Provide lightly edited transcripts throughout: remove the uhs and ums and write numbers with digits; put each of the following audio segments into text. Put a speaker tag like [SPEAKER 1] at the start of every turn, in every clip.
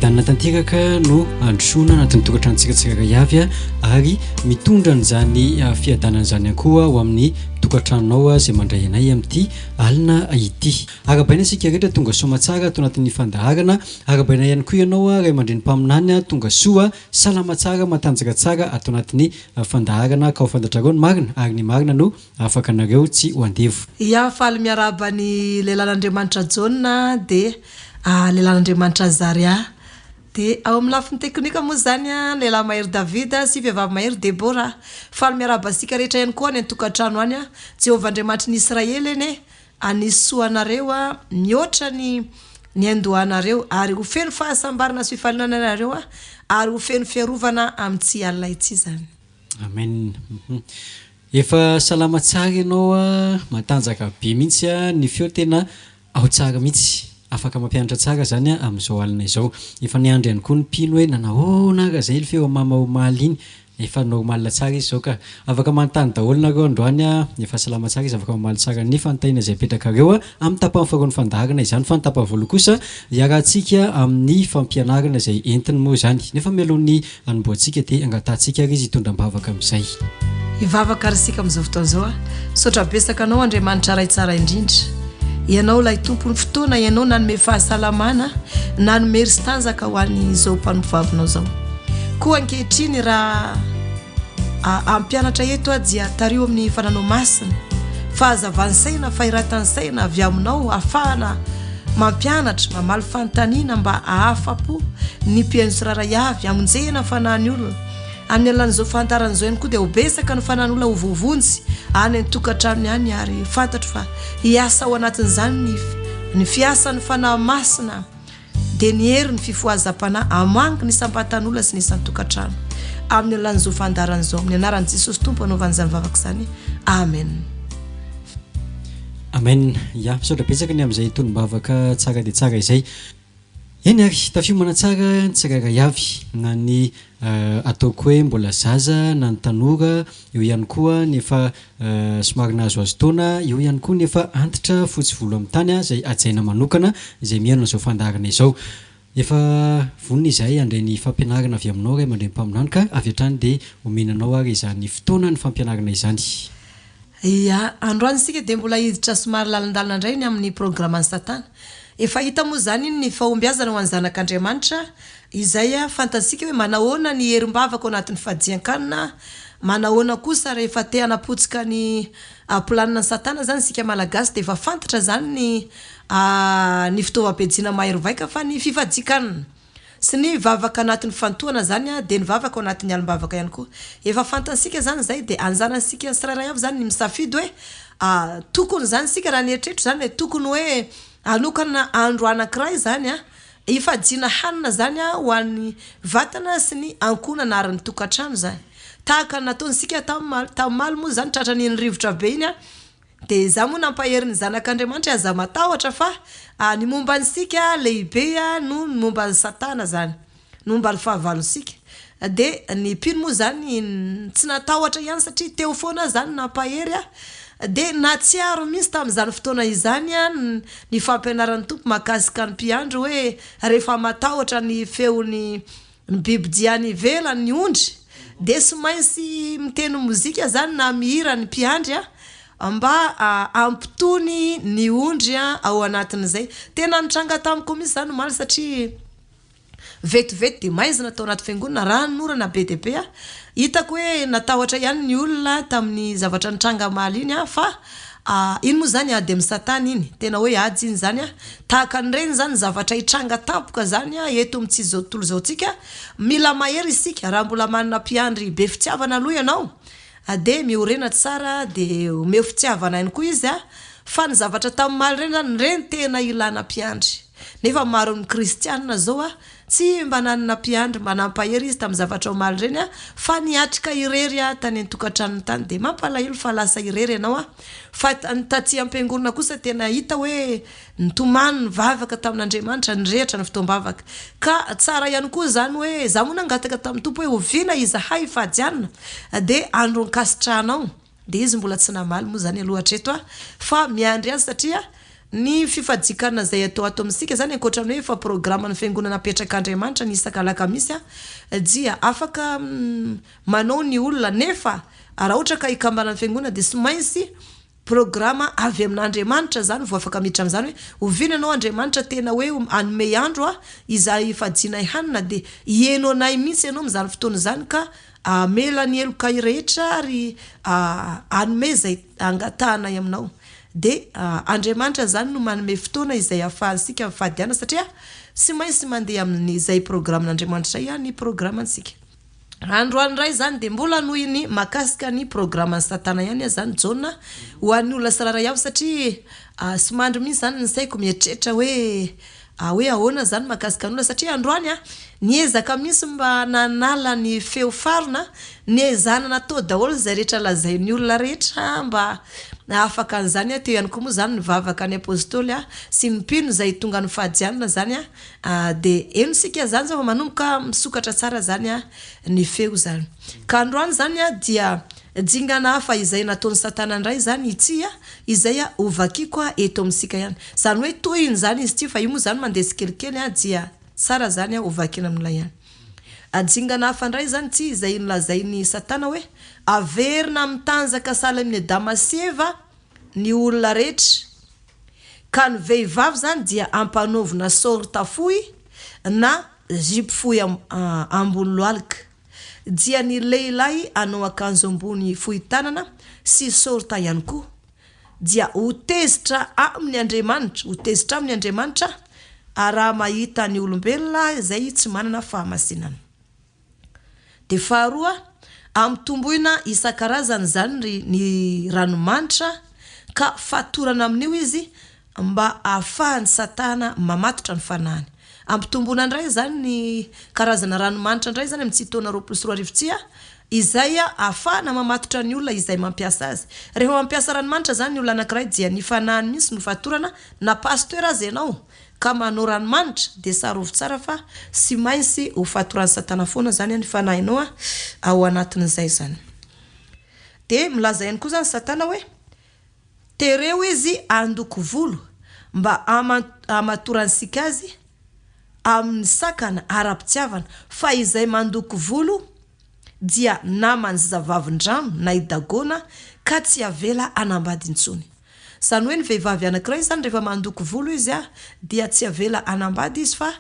[SPEAKER 1] Fiadanana tanteraka no androsoana anatin'ny tokantranontsika tsirairay avy ary mitondra an'izany fiadanana izany ihany koa ho amin'ny tokantranonao izay mandray anay amin'ity alina ity. Arahabaina isika rehetra tonga soa aman-tsara ato anatin'ny fandaharana. Arahabaina ihany koa ianao ray aman-dreny mpaminany tonga soa, salama tsara, matanjaka tsara ato anatin'ny fandaharana ka ho fantatrareo ny marina ary ny marina no Afaka anareo tsy ho andevo.
[SPEAKER 2] Ia, faly miarahaba ny lehilahin'Andriamanitra Jaona dia lehilahin'Andriamanitra Azaria. Dia ao amin'ny lafiny teknika moa izany lehilahy mahery Davida sy vehivavy mahery Debora. Faly miarahaba antsika rehetra ihany koa any an-tokantrano any. Jehovah Andriamanitry ny Israely anie hanisy soa anareo mihoatra ny niandohanareo ary ho feno fahasambarana sy fifaliana ianareo ary ho feno fiarovana amin'ity alina ity izany.
[SPEAKER 1] Amen. Efa salama tsara ianao a, matanjaka be mihitsy a, ny feo tena ao tsara mihitsy, afaka mampianatra tsara zany amin'izao alina izao. Efa niandry ihany koa ny mpino hoe nanahoana ary zay le feo mama omaly iny, efa normal tsara izy zao ka. Afaka manontany daholo nareo androany a, efa salama tsara izy afaka mamaly tsara ny fanontaniana izay apetrakareo a, amin'ny tapany faharoan'ny fandaharana izany fa ny tapany voalohany kosa iarahantsika amin'ny fampianarana izay entiny moa izany. Nefa mialoha ny Hanombohantsika dia angatahantsika ary izy hitondra am-bavaka amin'izay.
[SPEAKER 2] Hivavaka ary isika amin'izao fotoana izao. Misaotra betsaka Anao Andriamanitra Ray tsara indrindra. Ianao ilay Tompon'ny fotoana, Ianao nanome fahasalamana, nanome hery sy tanjaka ho an'izao mpanompovavinao izao. Koa ankehitriny raha hampianatra eto aho dia tariho amin'ny fananao masina, fahazavan'ny saina, fahiratan'ny saina avy aminao hahafahana Mampianatra, mamaly fanontaniana mba hahafa-po ny mpihaino tsirairay avy, hamonjena ny fanahin'ny olona. Amin'ny alalan'izao fandaharana izao ihany koa dia ho betsaka ny fanahin'olona ho voavonjy any an-tokantranony any ary fantatro fa hiasa ao anatin'izany ny ny fiasan'ny Fanahy Masina dia ny herin'ny fifohazam-panahy hamangy ny isam-batan'olona sy ny isan-tokantrano amin'ny alalan'izao fandaharana izao. Amin'ny anaran'i Jesosy Tompo anaovana izany vavaka izany. Amen.
[SPEAKER 1] Amen! Ya, misaotra betsaka ny amin'izay tonom-bavaka tsara dia tsara izay. Eny ary, tafiomana tsara ny tsirairay avy, na ny ataoko hoe mbola zaza, na ny tanora, eo ihany koa ny efa somary nahazoazo taona, eo ihany koa ny efa antitra fotsy volo amin'ny tany izay hajaina manokana izay mihaino an'izao fandaharana izao. Efa vonona izahay handray ny fampianarana avy aminao ray aman-dreny mpaminany ka avy hatrany dia omena anao ary izany fotoana ny fampianarana izany.
[SPEAKER 2] Ia, androany isika dia mbola hiditra somary lalindalina indray ny amin'ny programan'i Satana. Efa hita moa izany iny ny fahombiazana ho an'ny zanak'Andriamanitra, izay fantatsika hoe manahoana ny herim-bavaka ao anatin'ny fadian-kanina, manahoana kosa rehefa te hanapotsika ny planinan'i Satana izany isika Malagasy dia efa fantatra izany ny ny fitaovam-piadiana mahery vaika fa ny fifadian-kanina sy ny vavaka anatin'ny fifantohana izany dia ny vavaka ao anatin'ny alim-bavaka ihany koa. Efa fantatsika izany izay dia anjarantsika tsirairay avy izany ny misafidy hoe tokony izany isika raha ny eritreritro izany hoe tokony hoe hanokana andro anankiray izany hifadiana hanina izany ho an'ny vatana sy ny ankohonana ary ny tokantrano izany. Tahaka ny nataontsika tamin'ny omaly moa izany tratran'iny rivotra be iny Dia izaho moa nampahery ny zanak'Andriamanitra aza matahotra fa ny momba antsika lehibe noho ny momba an'i Satana izany, ny momba ny fahavalontsika. Dia ny mpino moa izany tsy natahotra ihany satria teo foana aho izany nampahery aho. Dia nahatsiaro mihitsy tamin'izany fotoana izany aho ny fampianaran'ny Tompo mahakasika ny mpiandry hoe rehefa matahotra ny feon'ny Ny bibidia any ivelany, ny ondry, dia tsy maintsy miteno mozika izany na mihira ny mpiandry mba hampitony ny ondry ao anatin'izay. Tena nitranga tamiko mihitsy izany omaly satria vetivety dia maizina tao anaty fiangonana, ranonorana be dia be. Hitako hoe natahotra ihany ny olona tamin'ny zavatra nitranga omaly iny fa Iny moa izany ady amin'i Satana iny, tena hoe ady iny izany an, tahaka an'ireny izany zavatra hitranga tampoka izany eto amin'ity izao tontolo izao tsika, mila mahery isika, raha mbola manana mpiandry be fitiavana aloha ianao dia miorena tsara dia omeo fitiavana ihany koa izy an, fa ny zavatra tamin'ny omaly ireny izany, ireny tena ilana mpiandry, nefa maro amin'ny kristianina izao an, Tsy mba nanana mpiandry mba nampahery izy tamin'ny zavatra omaly ireny aho fa niatrika irery aho tany an-tokantranony tany dia mampalahelo fa lasa irery ianao aho fa ny taty am-piangonana kosa tena hita hoe nitomany nivavaka tamin'Andriamanitra nirehitra ny fotoam-bavaka ka tsara ihany koa izany hoe za moa nangataka tamin'ny Tompo hoe oviana izahay hifady hanina dia andro ankasitrahanao dia izy mbola tsy namaly moa izany aloha hatreto aho fa miandry azy satria. Ny fifadian-kanina izay atao ato amintsika izany ankoatra ny hoe efa programan'ny fiangonana apetrak'Andriamanitra ny isak'alakamisy dia afaka manao ny olona nefa raha ohatra ka hikambanan'ny fiangonana dia tsy maintsy programa avy amin'Andriamanitra izany vao afaka miditra amin'izany hoe oviana ianao Andriamanitra tena hoe hanome andro aho izahay hifadianay hanina dia hiheno anay mihitsy ianao amin'izany fotoana izany ka hamela ny helokay rehetra ary hanome izay angatahanay aminao. Dia Andriamanitra izany no manome fotoana izay ahafahantsika mifady hanina satria tsy maintsy mandeha amin'izay programan'Andriamanitra izay ny programantsika. Androany indray izany dia mbola hanohy ny mahakasika ny programan'i Satana ihany aho izany Jaona ho an'ny olona tsirairay avy satria tsy mandry mihitsy izany ny saiko mieritreritra hoe hoe ahoana izany mahakasika ny olona satria androany aho niezaka mihitsy mba nanala ny feo farona, niezahana natao daholo izay rehetra lazain'ny olona rehetra mba hahafaka an'izany aho, teo ihany koa moa izany ny vavaka ny apostoly sy ny mpino izay tonga nifadianina izany dia heno isika izany izao fa manomboka misokatra tsara izany ny feo izany. Ka androany izany dia Dingana hafa izay nataon'i Satana indray izany ity izay hovakiko eto amintsika ihany. Izany hoe tohiny izany izy ity fa io moa izany mandeha tsikelikely dia tsara izany hovakina amin'ilay ihany. Dingana hafa indray izany ity izay nolazain'i Satana hoe averina amin'ny tanjaka sahala amin'i Adama sy Eva ny olona rehetra ka ny vehivavy izany dia ampanaovina sorta fohy na jupe fohy ambony lohalika. dia ny lehilahy hanao akanjo ambony fohy tanana sy sorta ihany koa, dia ho tezitra aminy Andriamanitra, ho tezitra aminy Andriamanitra raha mahita ny olombelona izay tsy manana fahamasinana. Dia faharoa, ampitomboina isan-karazany izany ny ranomanitra ka fatorana amin'io izy mba hahafahan'i Satana mamatotra ny fanahiny. Ampitomboina indray izany ny karazana ranomanitra indray izany amin'ity taona 2020 ity, izay ahafahana mamatotra ny olona izay mampiasa azy. Rehefa mampiasa ranomanitra izany ny olona anankiray dia ny fanahiny mihitsy no fatorana, na pasteur aza ianao ka manao ranomanitra dia tsarovy tsara fa tsy maintsy ho fatoran'i Satana foana izany ny fanahinao ao anatin'izay izany. Dia milaza ihany koa izany Satana hoe. Tereo izy handoko volo mba hamatoransika azy amin'ny sakana ara-pitiavana fa izay mandoko volo dia naman'ny zazavavin-drano na i Dagona ka tsy avela hanambady intsony. Izany hoe ny vehivavy anankiray izany rehefa mandoko volo izy dia tsy avela hanambady izy fa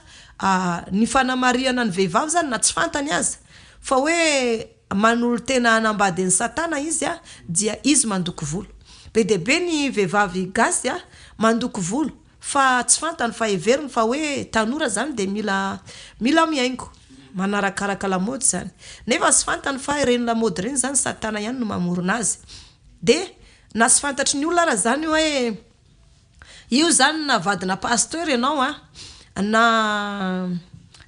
[SPEAKER 2] ny fanamarihana ny vehivavy izany na tsy fantany aza fa hoe Manolo-tena hanambady an'i Satana izy dia izy mandoko volo. Be dia be ny vehivavy gasy mandoko volo fa tsy fantany fa heveriny fa hoe tanora zany dia mila mila mihaingo, manarakaraka lamaody zany. Nefa tsy fantany fa ireny lamaody ireny zany Satana ihany no mamorona azy. Dia na tsy fantatry ny olona ara zany hoe Io zany na vadina pasteur ianao an, na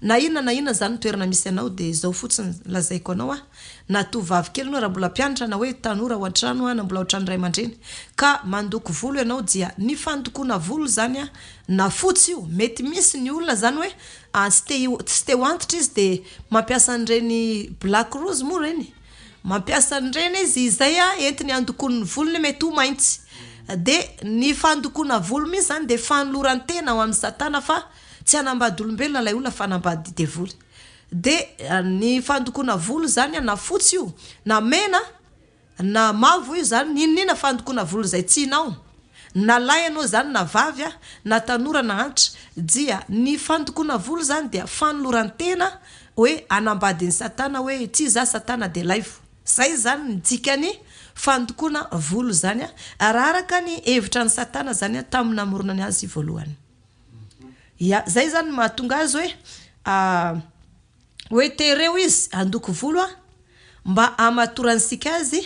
[SPEAKER 2] na inona na inona zany ny toerana misy anao dia izao fotsiny lazaiko anao an, na tovovavy kely ianao raha mbola mpianatra na hoe tanora ao an-trano an, na mbola ao an-trano ray aman-dreny ka mandoko volo ianao dia ny fandokoana volo zany an, na fotsy io, mety misy ny olona zany hoe tsy te tsy te ho antitra izy dia mampiasa an'ireny black rose moa ireny, Mampiasa an'ireny izy izay entiny handokoany ny volony mety ho mainty. Dia ny fandokoana volo mihitsy izany dia fanoloran-tena ho amin'i Satana fa tsy hanambady olombelona ilay olona fa hanambady devoly. Dia ny fandokoana volo izany na fotsy io na mena na mavo io izany n'inon'inona fandokoana volo izay tianao na lahy ianao izany na vavy na tanora na antitra dia ny fandokoana volo izany dia fanoloran-tena hoe hanambady an'i satana hoe ity za satana dia laivo. Zay izany ny dikany fandokoana volo izany raha araka ny hevitra an'i satana izany tamin'ny namoronany azy voalohany. Ya, zay izany no mahatonga azy hoe hoe tereo izy handoko volo mba hamatoransika azy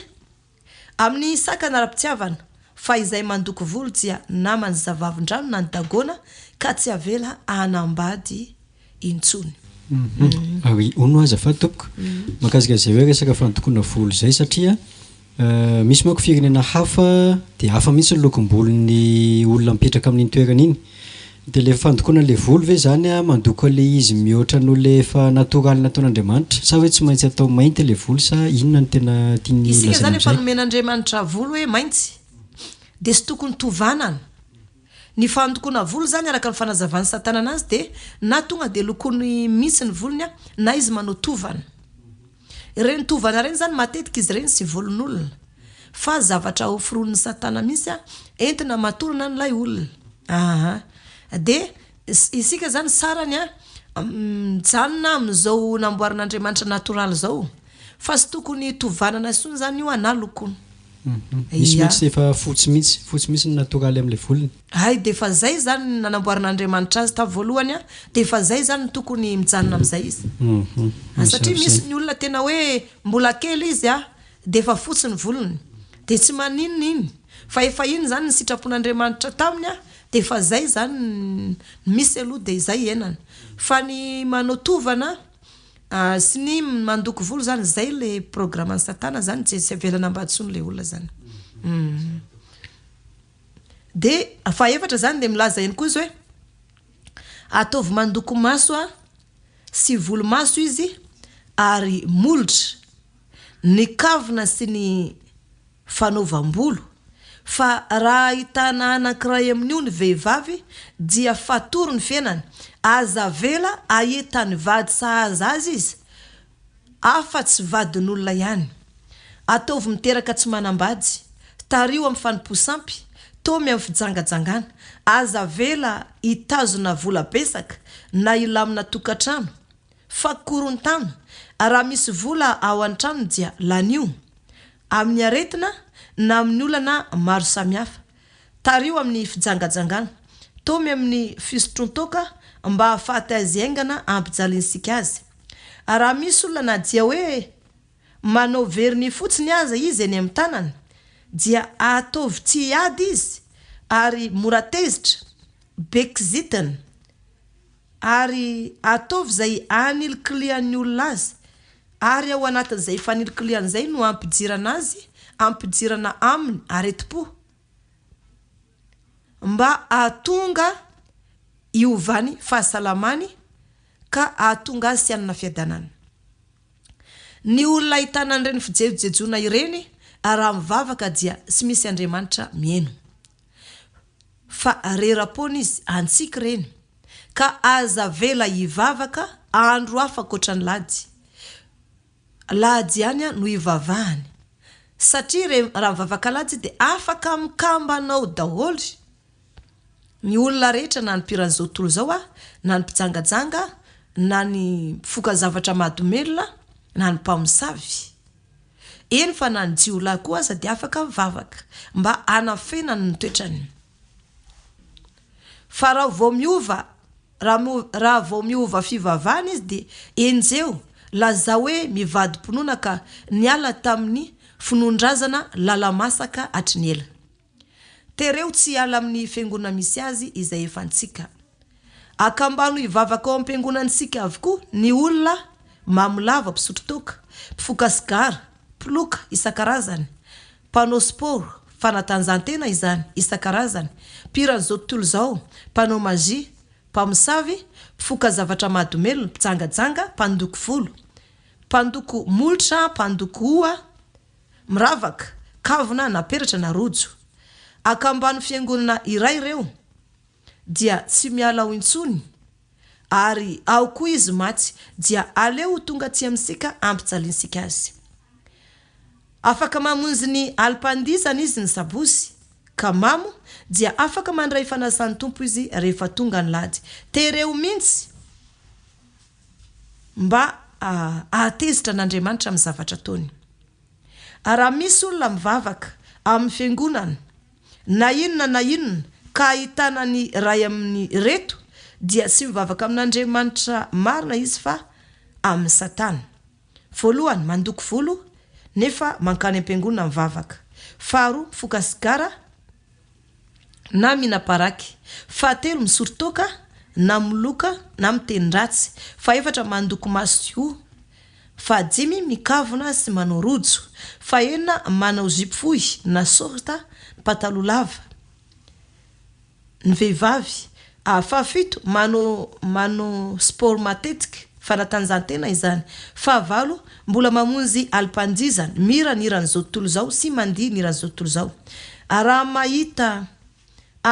[SPEAKER 2] Amin'ny sakana ara-pitiavana, fa izay mandoko volo dia naman'ny zavavin-drano na ny dagona ka tsy avela hanambady intsony.
[SPEAKER 1] Ary hono azafady tompoko, mahakasika izay hoe resaka fandokoana volo izay satria misy manko firenena hafa dia hafa mihitsy ny lokom-bolon'ny olona mipetraka amin'iny toerana iny. Dia le fandokoana le volo ve zany a mandoko le izy mihoatra noho le efa natoraly nataon'Andriamanitra sa hoe tsy maintsy atao mainty le volo sa inona no tena tiany
[SPEAKER 2] Isika
[SPEAKER 1] lazaina
[SPEAKER 2] zany efa
[SPEAKER 1] amizay?
[SPEAKER 2] nomen'Andriamanitra volo hoe mainty dia tsy tokony tovanana. Ny fandokoana volo izany araka ny fanazavan'i Satana anazy dia na tonga dia lokoiny mihitsy ny volony na izy manao tovana. Ireny tovana ireny izany matetika izy ireny tsy volon'olona fa zavatra hoforonin'i Satana mihitsy entina hamatorana an'ilay olona. Aa. Dia isika izany sarany mijanona amin'izao namboarin'Andriamanitra natoraly izao fa tsy tokony tovanana intsony izany io na lokoina.
[SPEAKER 1] Misy mihitsy efa fotsy mihitsy, fotsy mihitsy ny natoraly amin'ilay volony.
[SPEAKER 2] Hay dia efa zay izany ny nanamboaran'Andriamanitra azy tamin'ny voalohany an, dia efa zay izany no tokony mijanona amin'izay izy. Satria misy ny olona tena hoe mbola kely izy an, dia efa fotsy ny volony, dia tsy maninona iny, fa efa iny izany ny sitrapon'Andriamanitra taminy an, dia efa zay izany ny misy aloha dia izay iainana. Fa ny manao tovana Sy ny mandoko volo zany zay le programme ny satana zany tsy tsy avelana ambadisony le olona zany humm de fahaefatra zany de milaza ihany koa izy hoe ataovy mandoko maso a sy volomaso izy ary molotra ny kavina sy ny fanaovam-bolo, fa raha ahitana anankiray amin'io ny vehivavy dia fatory ny fiainany, aza avela ahita ny vady sahaza azy izy afa tsy vadin'olona ihany. Ataovy miteraka tsy manambady, tariho amin'ny fanompoa-sampy, taomy amin'ny fijangajangana, aza avela hitazona vola betsaka na hilamina tokantrano, fa korontana, raha misy vola ao an-tranony dia lanio. Amin'ny aretina na amin'ny olana maro samihafa. Tariho amin'ny fijangajangana. Taomy amin'ny fisotroan-toaka mba hahafaty azy haingana hampijaliantsika azy. Raha misy olona na dia hoe manao vernis fotsiny aza izy eny amin'ny tanany dia ataovy tsy hiady izy ary mora tezitra, be kizitina. Ary ataovy izay hanilikilihan'ny olona azy, ary ao anatin'izay fanilikilihana izay no hampidirana azy, hampidirana aminy aretim-po, mba hahatonga hiovany fahasalamany ka hahatonga azy tsy hanana fiadanana. Ny olona ahitana an'ireny fijejojejoana ireny raha mivavaka dia tsy misy Andriamanitra mihaino. Fa rera-poana izy, antsika ireny, ka aza avela hivavaka andro hafa ankoatra ny lahady. Lahady ihany no hivavahany. Satria re, raha mivavaka lahady izy dia afaka mikambana ao daholo ny olona rehetra na ny mpiran'izao tontolo izao na ny mpijangajanga na ny mpifoka zavatra mahadomelina na ny mpamosavy. Eny fa na ny jiolahy koa aza dia afaka mivavaka mba hanafenany ny toetrany. Fa raha vao miova raha vao miova fivavahana izy dia enjeho, lazao hoe mivadi-pinoana ka niala tamin'ny finoan-drazana lala-masaka hatry ny ela. Tereo tsy hiala amin'ny fiangonana misy azy izay efa antsika. Akambano hivavaka ao am-piangonantsika avokoa ny olona mamo lava, mpisotro toaka, mpifoka sigara, mpiloka isan-karazany, mpanao sport, fanatanjahantena izany, isan-karazany, mpihiran'izao tontolo izao, mpanao magie, mpamosavy, mpifoka zavatra mahadomelina, mpijangajanga, mpandoko volo, mpandoko molotra, mpandoko hoho, Miravaka, kavina na peratra na rojo. Akambano fiangonana iray ireo dia tsy miala ao intsony ary ao koa izy maty dia aleo ho tonga aty amintsika hampijaliantsika azy. Afaka mamonjy ny alim-pandihizana izy ny sabotsy ka mamo dia afaka mandray fanasan'ny Tompo izy rehefa tonga ny lahady. Tereo mintsy mba hahatezitra an'Andriamanitra amin'ny zavatra ataony. Ary raha misy olona mivavaka amin'ny fiangonana na inona na inona ka ahitana ny iray amin'ireto dia tsy mivavaka amin'Andriamanitra marina izy fa amin'i Satana. Voalohany, mandoko volo nefa mankany am-piangonana mivavaka. Faharoa, mifoka sigara na mihinam-paraky. Fahatelo, misotro toaka na miloka na miteny ratsy. Fahefatra, mandoko maso sy hoho. Fahadimy, mikavona sy manao rojo. Fahenina, manao zipo fohy na sorta, pataloha lava. Ny vehivavy. Fahafito, manao manao sport matetika, fanatanjahantena izany. Fahavalo, mbola mamonjy alim-pandihizana, mihira ny hiran'izao tontolo izao sy mandihy ny hiran'izao tontolo izao. Raha mahita.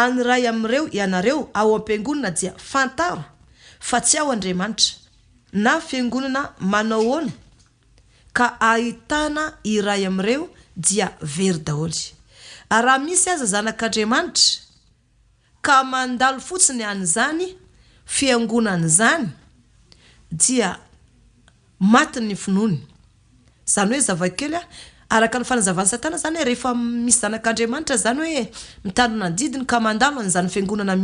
[SPEAKER 2] an'iray amin'ireo ianareo ao am-piangonana dia fantaro fa tsy ao Andriamanitra. Na fiangonana manao ahoana ka ahitana iray amin'ireo dia very daholo. Raha misy aza zanak'Andriamanitra ka mandalo fotsiny an'izany fiangonana izany dia maty ny finoany. Izany hoe zava-kely araka ny fanazavan'i Satana izany hoe rehefa misy zanak'Andriamanitra izany hoe mitandrina ny didiny ka mandalo an'izany fiangonana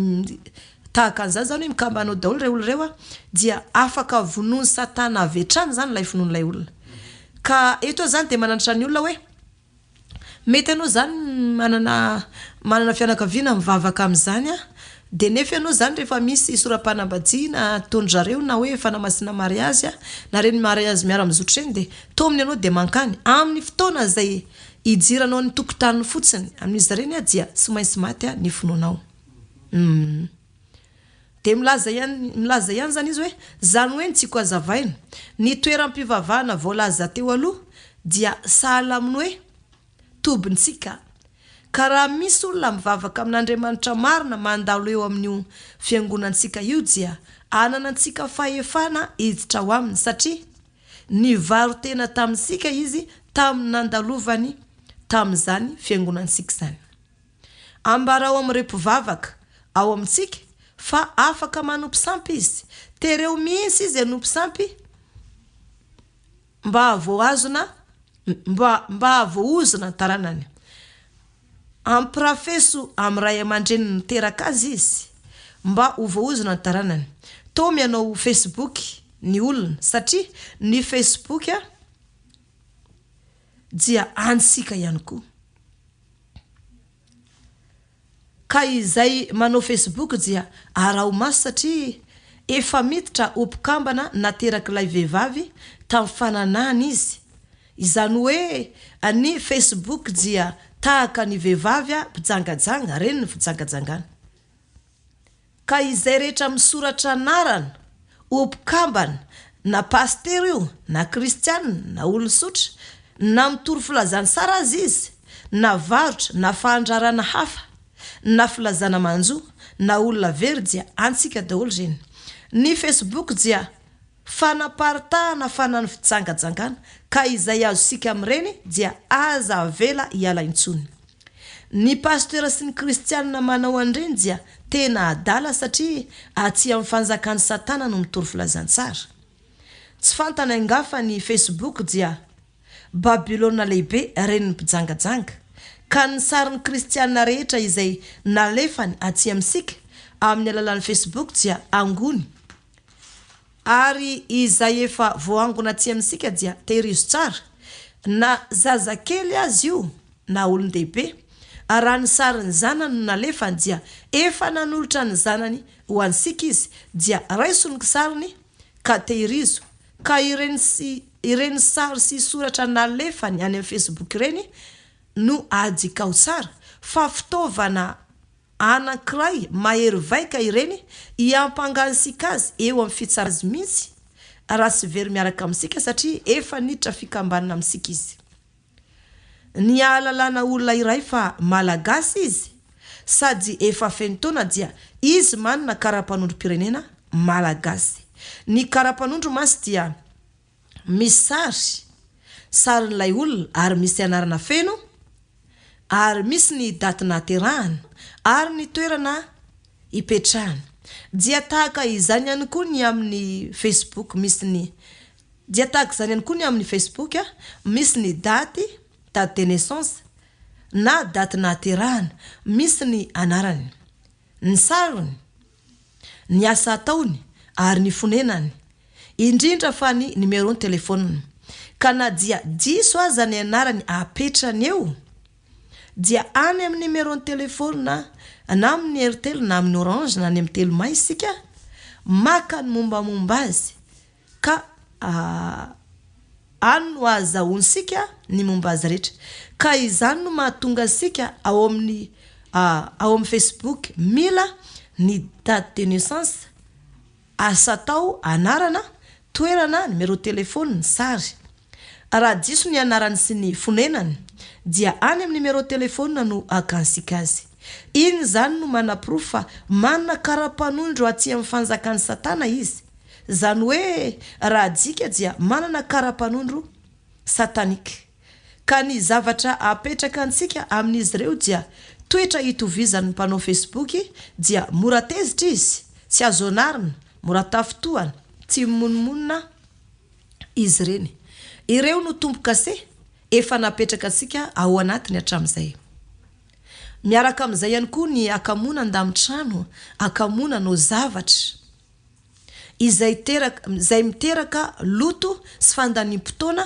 [SPEAKER 2] tahaka an'izany izany hoe mikambana ao daholo ireo olona ireo dia afaka vonoin'i Satana avy hatrany izany ilay finoan'ilay olona. Ka eto aho izany dia mananatra ny olona hoe Mety ianao izany manana manana fianakaviana mivavaka amin'izany an, dia nefa ianao izany rehefa misy sora-panambadiana ataon-dry zareo na hoe fanamasina mariazy an, na ireny mariazy miara-mizotra ireny dia taominy ianao dia mankany. Amin'ny fotoana izay hidiranao ny tokotaniny fotsiny amin'izy ireny an dia tsy maintsy maty ny finoanao. Humm. Dia milaza ihany milaza ihany izany izy hoe, izany hoe ny tiako hazavaina, ny toeram-pivavahana voalaza teo aloha dia sahala amin'ny hoe tobintsika. Ka raha misy olona mivavaka amin'Andriamanitra marina mandalo eo amin'io fiangonantsika io dia ananantsika fahefana hiditra ao aminy satria nivaro-tena tamintsika izy tamin'ny nandalovany tamin'izany fiangonantsika izany. Ambarao amin'ireo mpivavaka ao amintsika fa afaka manompo sampy izy. Tereo mihitsy izy hanompo sampy mba hahavoazona mba mba hahavoaozona ny taranany. Ampirafeso amin'ny ray aman-dreniny niteraka azy izy mba ho voaozona ny taranany. Taomy hanao Facebook ny olona satria ny Facebook dia antsika ihany koa. Ka izay manao Facebook dia araho maso satria efa miditra ho mpikambana naterak'ilay vehivavy tamin'ny fananahany izy. Izany hoe ny Facebook dia tahaka ny vehivavy mpijangajanga, renin'ny fijangajangana. Ka izay rehetra misoratra anarana ho mpikambana, na pasitera io, na kristiana, na olon-tsotra, na mitory filazantsara aza izy, na varotra, na fandrarana hafa, na filazana manjo, na olona very dia antsika daholo ireny. Ny facebook dia fanaparitahana fanan'ny fijangajangana ka izay azontsika amin'ireny dia aza avela hiala intsony. Ny pasteur sy ny kristianina manao an'ireny dia tena adala satria aty amin'ny fanjakan'i satana no mitory filazantsara. Tsy fantany angaha fa ny facebook dia babylona lehibe renin'ny mpijangajanga. Ka ny sarin'ny kristianina rehetra izay nalefany aty amintsika amin'ny alalan'ny facebook dia angony ary izay efa voaangona aty amintsika dia tehirizo tsara na zazakely aza io na olon-dehibe, ary raha ny sarin'ny zanany no nalefany dia efa nanolotra ny zanany ho antsika izy, dia raiso ny kisariny ka tehirizo, ka ireny ireny sary sy soratra nalefany any amin'ny facebook ireny no adikao tsara fa fitaovana anankiray mahery vaika ireny hiampangansika azy eo amin'ny fitsarana azy mihitsy raha tsy very miaraka amintsika satria efa niditra fikambanana amintsika izy. Ny ahalalana olona iray fa Malagasy izy sady efa feno taona dia izy manana karapanondrom-pirenena Malagasy. Ny karapanondro mantsy dia misy sary, sarin'ilay olona ary misy anarana feno ary misy ny daty nahaterahana ary ny toerana ipetrahana. Dia tahaka izany ihany koa ny amin'ny Facebook misy ny Dia tahaka izany ihany koa ny amin'ny Facebook, misy ny daty, date de naissance, na daty nahaterahana, misy ny anarany, ny sariny, ny asa ataony ary ny fonenany, indrindra fa ny numéro-ny-telefaoniny. Ka na dia diso aza ny anarany apetrany eo, dia any amin'ny numéro-ny-telefaonina na amin'ny Airtel na amin'ny Orange na any amin'ny Telma isika maka ny mombamomba azy. Ka any no ahazahoantsika ny momba azy rehetra. Ka izany no mahatonga antsika ao amin'ny ao amin'ny Facebook mila ny date de naissance, asa atao, anarana, toerana, numéro téléphone, ny sary. Raha diso ny anarany sy ny fonenany dia any amin'ny numéro téléphone no hakantsika azy. Iny izany no manaporofo fa manana kara-panondro aty amin'ny fanjakan'i Satana izy. Izany hoe raha adika dia manana kara-panondro satanique. Ka ny zavatra apetraka antsika amin'izy ireo dia toetra itovizan'ny mpanao Facebook dia mora tezitra izy, tsy azo anarina, mora tafintohana, tsy mimonomonona izy ireny. Ireo no tombo-kase efa napetraka antsika ao anatiny hatramin'izay. Miaraka amin'izay ihany koa ny hakamoana andamin-trano, hakamoana hanao zavatra izay teraka izay miteraka loto sy fandaniam-potoana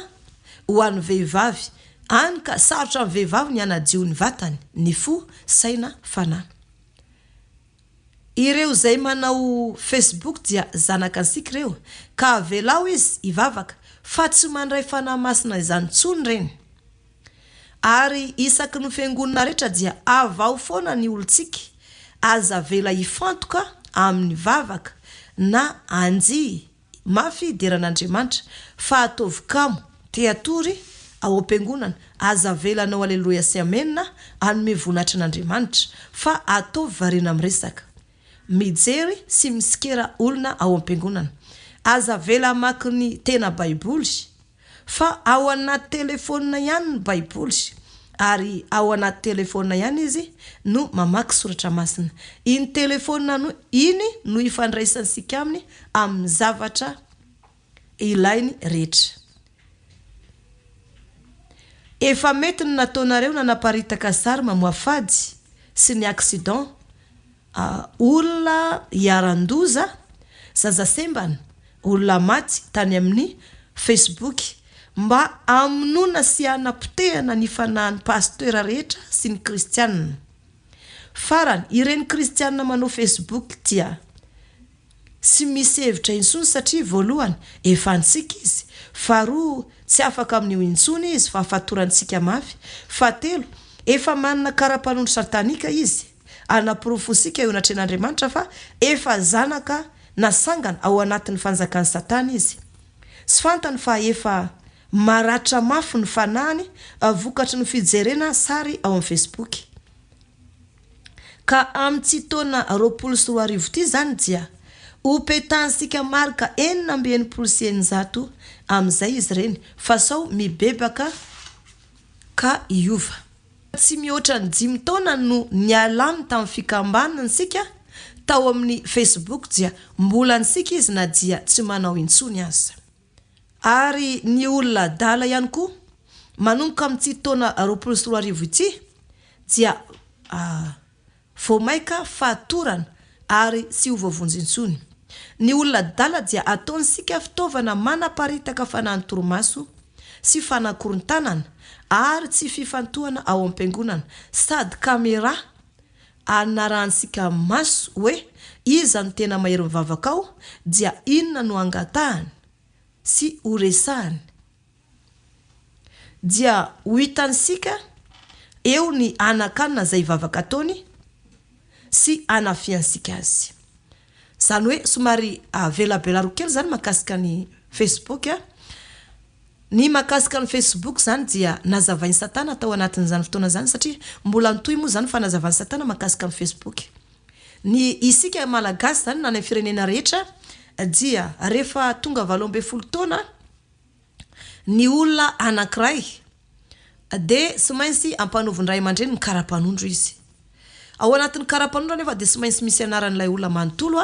[SPEAKER 2] ho an'ny vehivavy, hany ka sarotra amin'ny vehivavy ny hanadio ny vatany, ny fo, saina, fanahy. Ireo izay manao Facebook dia zanaka antsika ireo ka avelao izy hivavaka fa tsy mandray fanahy masina izany intsony ireny. Ary isaky ny fiangonana rehetra dia avaho foana ny olontsika, aza avela hifantoka amin'ny vavaka na anjihy mafy hideran'Andriamanitra fa ataovy kamo te hatory ao am-piangonana, aza avela hanao aleloia sy amena hanome voninahitra an'Andriamanitra fa ataovy variana miresaka, mijery sy mitsikera olona ao am-piangonana. Aza avela hamaky ny tena baiboly Fa ao anaty telephone ihany ny baiboly ary ao anaty telephone ihany izy no mamaky soratra masina. Iny telephone iny no ifandraisansika aminy amin'ny zavatra ilainy rehetra. Efa mety ny nataonareo nanaparitaka sary mamoafady sy ny accident Olona iharan-doza, zaza sembana, olona maty tany amin'ny Facebook mba hamonoana sy hanapotehana ny fanahin'ny pasitera rehetra sy ny kristianina. Farany, ireny kristianina manao Facebook dia tsy misy hevitra intsony satria voalohany efa antsika izy, faharoa tsy afaka amin'io intsony izy fa fatorantsika mafy, fahatelo efa manana kara-panondro satanika izy. Anaporofointsika eo anatrehan'Andriamanitra fa efa zanaka nasangana ao anatin'ny fanjakan'i Satana izy. Tsy fantany fa efa maratra mafy ny fanahiny vokatry ny fijerena sary ao amin'ny Facebook. Ka amin'ity taona 2020 ity izany dia ho petahantsika marika 666 amin'izay izy ireny fa sao mibebaka ka hiova. Tsy mihoatra ny dimy taona no nialany tamin'ny fikambanana antsika tao amin'ny Facebook dia mbola antsika izy na dia tsy manao intsony aza. Ary ny olona adala ihany koa manomboka amin'ity taona 2020 ity dia Vao maika fatorana ary tsy ho voavonjy intsony. Ny olona adala dia ataontsika fitaovana manaparitaka fanahin-torimaso sy fanakorontanana ary tsy fifantohana ao am-piangonana sady camera anarahantsika maso hoe iza no tena mahery mivavaka ao dia inona no angatahany sy horesahany. Dia ho hitantsika eo ny anakanina izay vavaka ataony sy hanafihansika azy. Izany hoe somary avelabelaro kely izany mahakasika ny Facebook a. Ny mahakasika ny Facebook izany dia nazavain'i Satana tao anatin'izany fotoana izany satria mbola nitohy moa izany fanazavan'i Satana mahakasika ny Facebook. Ny isika Malagasy izany na any amin'ny firenena rehetra dia rehefa tonga 18 taona Ny olona anankiray dia tsy maintsy ampanovin'ny ray aman-dreny ny kara-panondro izy. Ao anatin'ny kara-panondro anefa dia tsy maintsy misy anaran'ilay olona manontolo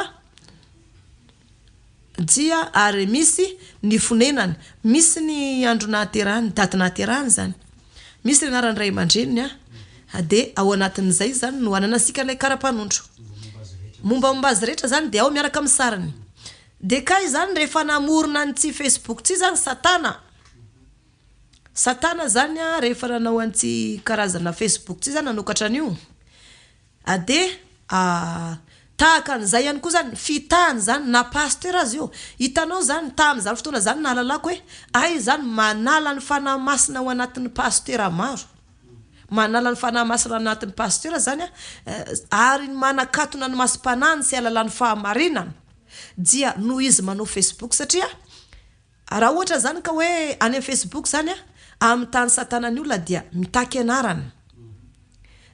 [SPEAKER 2] dia ary misy ny fonenany, misy ny andro nahaterahany, daty nahaterahany izany, misy ny anaran'ny ray aman-dreniny dia ao anatin'izay izany no ananantsika ilay kara-panondro. Mombamomba azy rehetra izany dia ao miaraka amin'ny sariny. De kay zany rehefa namorona an'ity Facebook ty zany satana, satana zany an rehefa nanao an'ity karazana Facebook ty zany nanokatra an'io de tahaka an'izay ihany koa zany fitahany zany na pasteur aza io, hitanao zany tamin'izany fotoana zany nahalalako hoe hay zany manala ny fanahy masina ao anatin'ny pasteur maro, manala ny fanahy masina anatin'ny pasteur zany an ary ny manakatona ny masom-panahiny tsy hahalala ny fahamarinana. dia noho izy manao facebook satria raha ohatra zany ka hoe any amin'ny facebook zany a amin'ny tany satana ny olona dia mitaky anarana.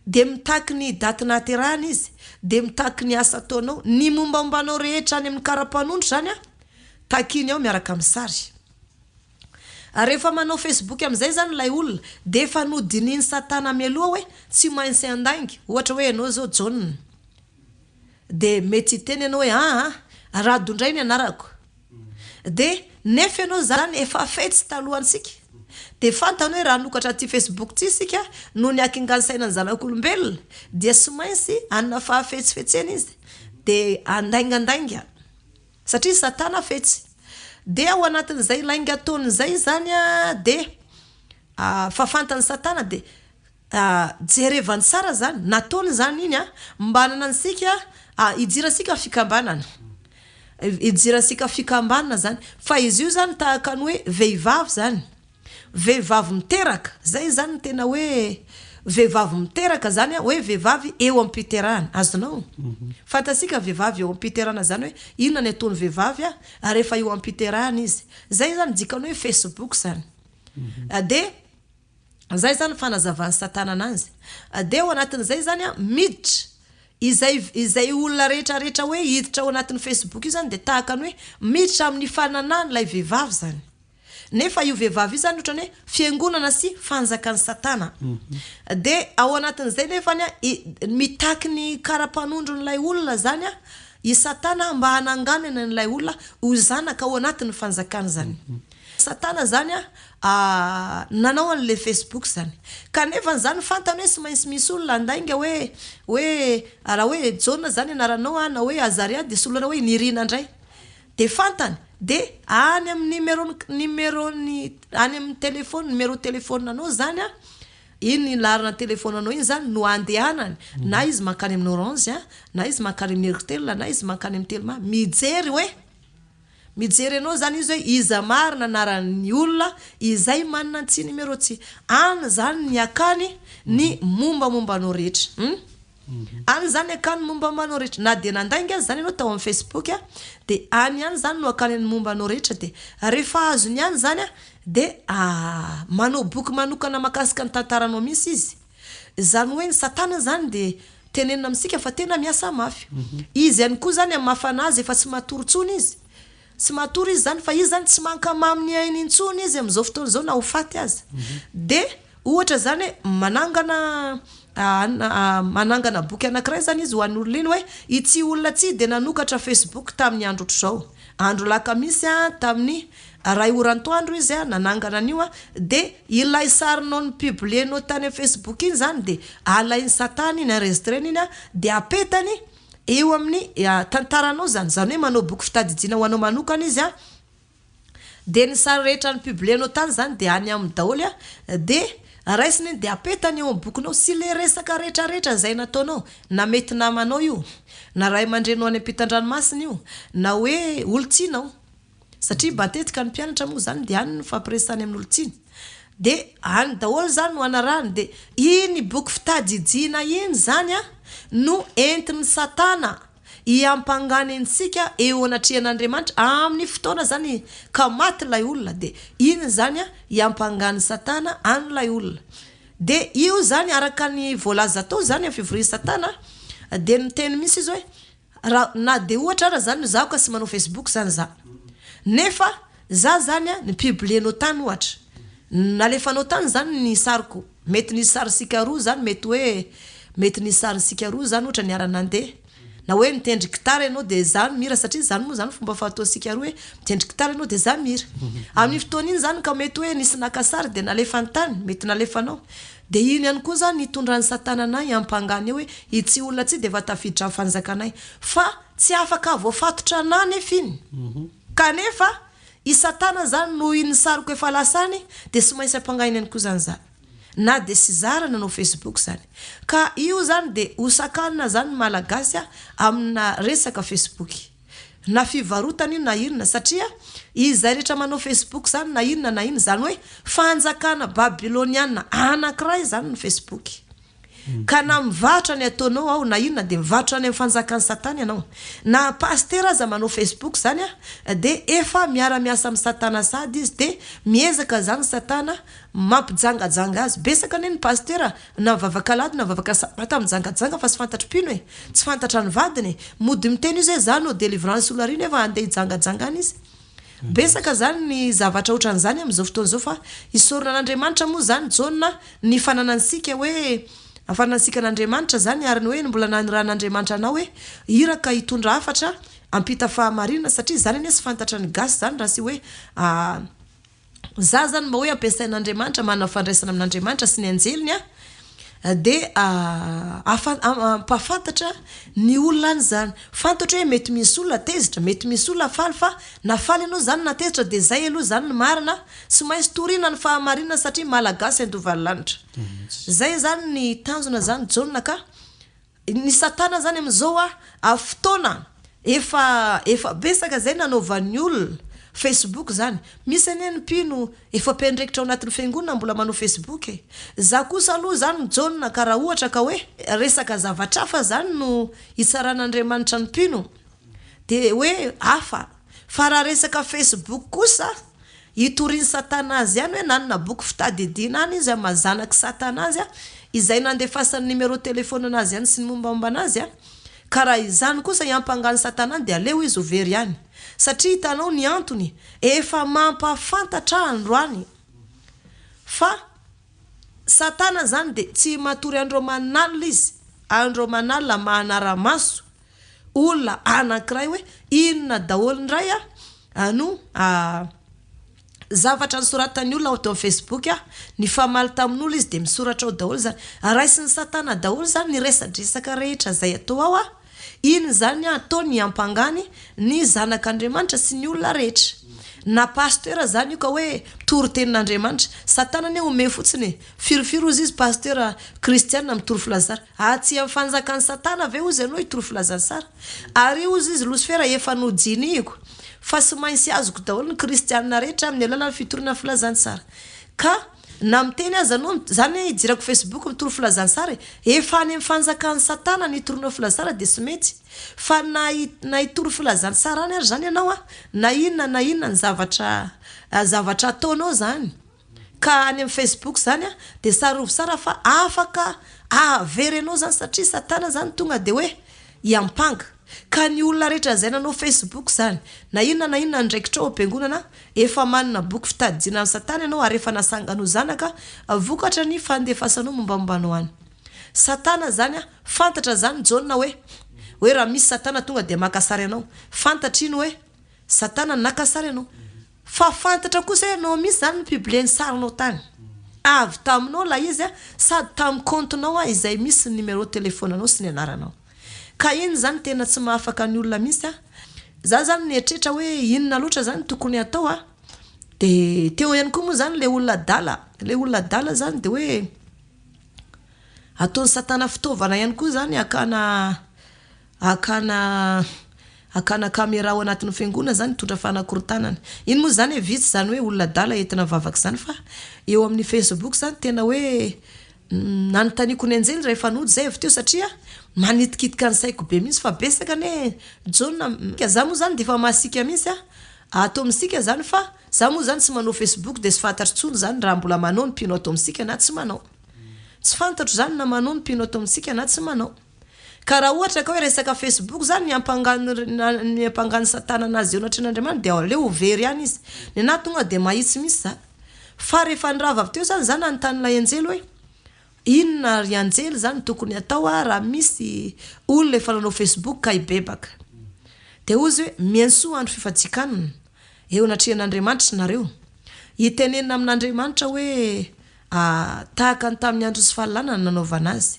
[SPEAKER 2] Dia mitaky ny daty nahaterahana izy, dia mitaky ny asa ataonao, ny mombamombanao rehetra any amin'ny kara-panondro izany an, takiany ao miaraka amin'ny sary. Ary rehefa manao Facebook amin'izay izany ilay olona, dia efa nodinihin'i Satana mialoha hoe tsy maintsy handainga, ohatra hoe ianao izao Jaona, dia mety hiteny ianao hoe aa, Rado indray ny anarako. Dia nefa ianao izany efa fetsy talohantsika. Dia fantany hoe raha hanokatra ity Facebook ity isika noho ny hakingan'ny sainan'ny zanak'olombelona dia tsy maintsy hanana fahafetsifetsena izy. Dia handaingandainga. Satria satana fetsy. Dia ao anatin'izay lainga ataony izay izany dia fa fantan'i satana dia Jerevany tsara zany, nataony zany iny an, mba hananantsika, hidirantsika fikambanana, hidirantsika fikambanana zany, fa izy io zany tahaka ny hoe vehivavy zany, vehivavy miteraka, zay zany ny tena hoe vehivavy miteraka zany an, hoe vehivavy eo am-piterahana, azonao? Fantatsika vehivavy eo am-piterahana zany hoe inona ny ataon'ny vehivavy an, rehefa eo am-piterahana izy, zay zany dikany hoe facebook zany, dia. Zay zany fanazavan'i satana anazy. Dia ao anatin'izay zany an, miditra izay izay olona rehetra rehetra hoe hiditra ao anatin'ny facebook io zany dia tahaka ny hoe miditra amin'ny fananahan'ilay vehivavy zany. Nefa io vehivavy io zany ohatran'ny hoe fiangonana sy fanjakan'i satana. Dia ao anatin'izay nefany an, mitaky ny kara-panondron'ilay olona zany an i satana mba hananganany an'ilay olona ho zanaka ao anatin'ny fanjakany zany. Satana zany a nanao anle facebook zany kanefa zany fantany hoe tsy maintsy misy olona handainga hoe hoe raha hoe Jaona zany anaranao a na hoe Azaria de soloina hoe Nirina ndray de fantany de any amin'ny numéro numéro ny any amin'ny téléphone numéro téléphone anao zany a iny laharana téléphone anao iny zany no andehanany na izy mankany amin'ny orange a na izy mankany amin'ny airtel na izy mankany amin'ny telma mijery hoe Mijery anao zany izy hoe iza marina anaran'ny olona izay manana an'ity numéro ty. Any zany ny akany ny mombamomba anao rehetra. Hum? Any zany akany mombamomba anao rehetra. Na dia nandainga aza zany ianao tao amin'ny Facebook dia any ihany zany no akany ny momba anao rehetra dia rehefa azony ihany zany dia manao boky manokana makasika ny tantaranao mihitsy izy. Izany hoe ny satana zany dia tenenina amintsika fa tena miasa mafy. Izy ihany koa zany amin'ny maha fanahy azy efa tsy matory intsony izy. Tsy matory izy zany fa izy zany tsy mankamamy ny ainy intsony izy amin'izao fotoana izao na ho faty aza. Dia ohatra zany hoe manangana manangana boky anankiray zany izy ho an'ny olona iny hoe ity olona ity dia nanokatra facebook tamin'ny andro ohatr'izao. Andro alakamisy tamin'ny Ray ora antoandro izy a, nanangana an'io a, de ilay sarinao ni-publier-nao tany am facebook iny zany de alain'i satana iny, enregistreny iny a, de apetany eo amin'ny tantaranao zany, zany hoe manao boky fitadidiana ho anao manokana izy a, de ny sary rehetra ni-publier-nao tany zany de any aminy daholo a, de raisiny iny de apetany eo am bokinao sy le resaka rehetra rehetra zay nataonao, na mety namanao io, na ray aman-dreninao any ampitan-dranomasina io, na hoe olon-tianao. Satria matetika ny mpianatra moa zany dia any no fampiresany amin'olon-tiany. Dia any daholo zany no anarahany. Dia iny boky fitadidiana iny zany an, no entin'i satana hiampangany antsika eo anatrehan'Andriamanitra amin'ny fotoana zany ka maty ilay olona. Dia iny zany an, hiampangan'i satana an'ilay olona. Dia io zany araka ny voalaza tao zany amin'ny fivorian'i satana dia niteny mihitsy izy hoe Raha na dia ohatra ara zany zaho ka tsy manao facebook zany za nefa za zany a ni-publier-nao tany ohatra nalefanao tany zany ny sariko mety nisy sarintsika roa zany mety hoe mety nisy sarintsika roa zany ohatra niara-nandeha na hoe nitendry gitara ianao dia za mihira satria zany moa zany fomba fataontsika roa hoe mitendry gitara ianao dia za mihira amin'iny fotoana iny zany ka mety hoe nisy naka sary dia nalefany tany mety nalefanao Dia iny ihany koa izany nitondran'i satana anay hiampangana eo hoe itsy olona itsy dia efa tafiditra amin'ny fanjakanay. Fa tsy afaka voafatotra anà anefa iny. Kanefa i satana izany noho iny sariko efa lasa any dia tsy maintsy ampangaina ihany koa izany za. Na dia tsy za ara nanao facebook izany. Ka io izany dia hosakanina izany ny malagasy amina resaka facebook. Na fivarotana io na inona satria izay rehetra manao facebook zany na inona na inona izany hoe fanjakana babyloniana anankiray izany ny facebook. Ka na mivarotra ny ataonao ao na inona dia mivarotra any amin'ny fanjakan'i satana ianao. Na pasitera aza manao facebook izany dia efa miara-miasa amin'i satana sahady izy dia miezaka izany satana mampijangajanga azy. Betsaka anie ny pasitera na mivavaka alahady na mivavaka sabata mijangajanga fa tsy fantatry mpino e! Tsy fantatra ny vadiny e! Mody miteny izy hoe za no delivrance olona ary nefa andeha hijangajanga any izy. Betsaka zany ny zavatra otran'izany amin'izao fotoana izao fa isaorana an'Andriamanitra moa zany Jaona ny fananantsika hoe fananantsika an'Andriamanitra zany ary ny hoe ny mbola nanirahan'Andriamanitra anao hoe iraka hitondra hafatra hampita fahamarinana satria zany anie tsy fantatra ny gasy zany raha tsy hoe Za zany mba hoe ampiasain'Andriamanitra, manana fandraisana amin'Andriamanitra sy ny anjeliny aho, dia ampahafantatra ny olona any zany. Fantatro hoe mety misy olona tezitra, mety misy olona faly fa na faly ianao zany na tezitra dia zay aloha zany ny marina, tsy maintsy torina ny fahamarinana satria Malagasy handova ny lanitra. Zay zany ny tanjona zany Jaona ka. Ny satana zany amin'izao a fotoana efa efa betsaka zay nanaovan'ny olona facebook zany, misy anie ny mpino efa mpiandraikitra ao anatin'ny fiangonana mbola manao facebook e, za kosa aloha zany mijaona ka raha ohatra ka hoe resaka zavatra hafa zany no hitsaran'Andriamanitra ny mpino de hoe hafa fa raha resaka facebook kosa Hitorian'i Satana azy ihany hoe nanana boky fitadidiana any izy amin'ny maha zanak'i Satana azy izay nandefasany numéro téléphone azy ihany sy ny mombamomba anazy ka raha izany kosa hiampangan'i Satana any dia aleo izy ho very ihany satria hitanao ny antony efa mampahafantatra androany fa Satana izany dia tsy matory andro aman'alina izy andro aman'alina manara-maso olona anankiray hoe inona daholo indray no zavatra nosoratan'ny olona ao teo amin'ny Facebook, nifamaly tamin'olona izy dia misoratra ao daholo izany. Raisin'i satana daholo izany ny resadresaka rehetra izay atao ao, iny izany ataony hiampangany ny zanak'Andriamanitra sy ny olona rehetra. Na pasteur izany io ka hoe mitory tenin'Andriamanitra, satana anie omeo fotsiny e, firifiry hozy izy pasteur kristiana mitory filazantsara. Atsy amin'ny fanjakan'i satana ve hozy ianao hitory filazantsara? Ary hozy izy losifera efa nodinihiko fa tsy maintsy azoko daholo ny kristianina rehetra amin'ny alalan'ny fitoriana filazantsara. Ka na miteny aza anao, zany hoe hidirako facebook mitory filazantsara e, efa any amin'ny fanjakan'i satana ny hitorianao filazantsara dia tsy mety. Fa na na hitory filazantsara any ary zany ianao an, na inona na inona ny zavatra zavatra ataonao zany, Ka any amin'ny Facebook zany an, dia tsarovy tsara fa afaka ahavery anao zany satria satana zany tonga dia hoe hiampanga. Ka ny olona rehetra izay nanao Facebook zany, na inona na inona andraikitrao ao am-piangonana, efa manana boky fitadidiana an'i satana ianao ary efa nasangany ho zanaka vokatra ny fandefasanao mombamomba anao any. Satana zany an, fantatra zany Jaona hoe, hoe raha misy satana tonga dia maka sary anao. Fantatra iny hoe satana naka sary anao. Fa fantatra kosa hoe ianao mihitsy izany no publier ny sarinao tany. Avy taminao ilay izy sady tamin'ny compte-nao izay misy ny numéro téléphone-nao sy ny anaranao. Ka iny izany tena tsy mahafaka ny olona mihitsy an. Za izany nieritreritra hoe inona loatra izany no tokony hatao an. Dia teo ihany koa moa izany ilay olona adala. Ilay olona adala izany dia hoe ataon'i satana fitaovana ihany koa izany hakana Hakana hakana camera ao anatin'ny fiangonana zany hitondra fanakorontanana. Iny moa zany e vitsy zany hoe olona adala entina mivavaka zany fa eo amin'ny facebook zany tena hoe nanontaniako ny anjely rehefa nody zay avy teo satria manitikitika ny saiko be mihitsy fa betsaka anie Jaona za moa zany de efa masiaka mihitsy a ato amintsika zany fa za moa zany tsy manao facebook de tsy fantatro tsony zany raha mbola manao ny mpino ato amintsika na tsy manao. Tsy fantatro zany na manao ny mpino ato amintsika na tsy manao. Ka raha ohatra ka hoe resaka facebook zany ny ampangan'ny ampangan'ny satana anazy eo anatrehan'Andriamanitra dia aleo ho very ihany izy. Ny anahy tonga dia mahitsy mihitsy za. Fa rehefa nirava avy teo zany za nanontany ilay anjely hoe inona ry anjely zany tokony atao raha misy olona efa nanao facebook ka hibebaka. Dia hoy izy hoe miantsoa andro fifadian-kanina eo anatrehan'Andriamanitra nareo. Hitenenina amin'Andriamanitra hoe Ah, tahaka ny tamin'ny andron'ny sy fahalalana no nanaovana azy.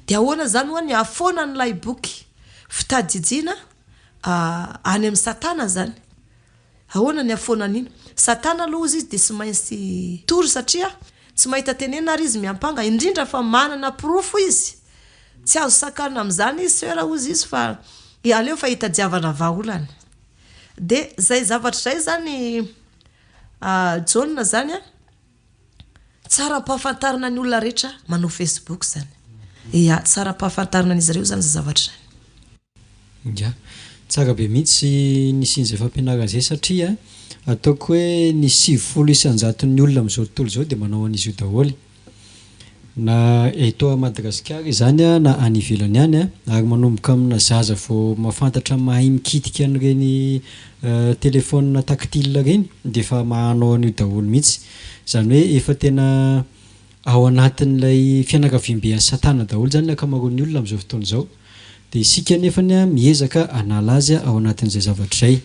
[SPEAKER 2] Dia ahoana izany ho'a ny hahafoana an'ilay boky fitadidiana any amin'i Satana izany? Ahoana ny hahafoana an'iny? Satana aloha hozy izy dia tsy maintsy hitory satria tsy mahita tenenina ary izy miampanga, indrindra fa manana porofo izy. Tsy azo sakanina amin'izany izy soeur hozy izy fa aleo fa hitadiavana vahaolana. Dia izay zavatra izay izany Jaona izany an. Tsara ampahafantarina ny olona rehetra manao facebook zany. Ia, tsara ampahafantarina an'izy ireo izany izay zavatra izay.
[SPEAKER 1] Ya, tsara be mihitsy nisian'izay fampianarana izay satria ataoko hoe ny 90 isan-jaton'ny olona amin'izao tontolo izao dia manao an'izy io daholo. Na eto Madagasikara izany na any ivelany any ary manomboka amina zaza vao mahafantatra mahay mikitika an'ireny téléphone tactile ireny dia efa manao an'io daholo mihitsy. Izany hoe efa tena ao anatin'ilay fianakaviambe an'i Satana daholo izany ny ankamaroan'ny olona amin'izao fotoana izao. Dia isika anefany miezaka hanala azy ao anatin'izay zavatra izay.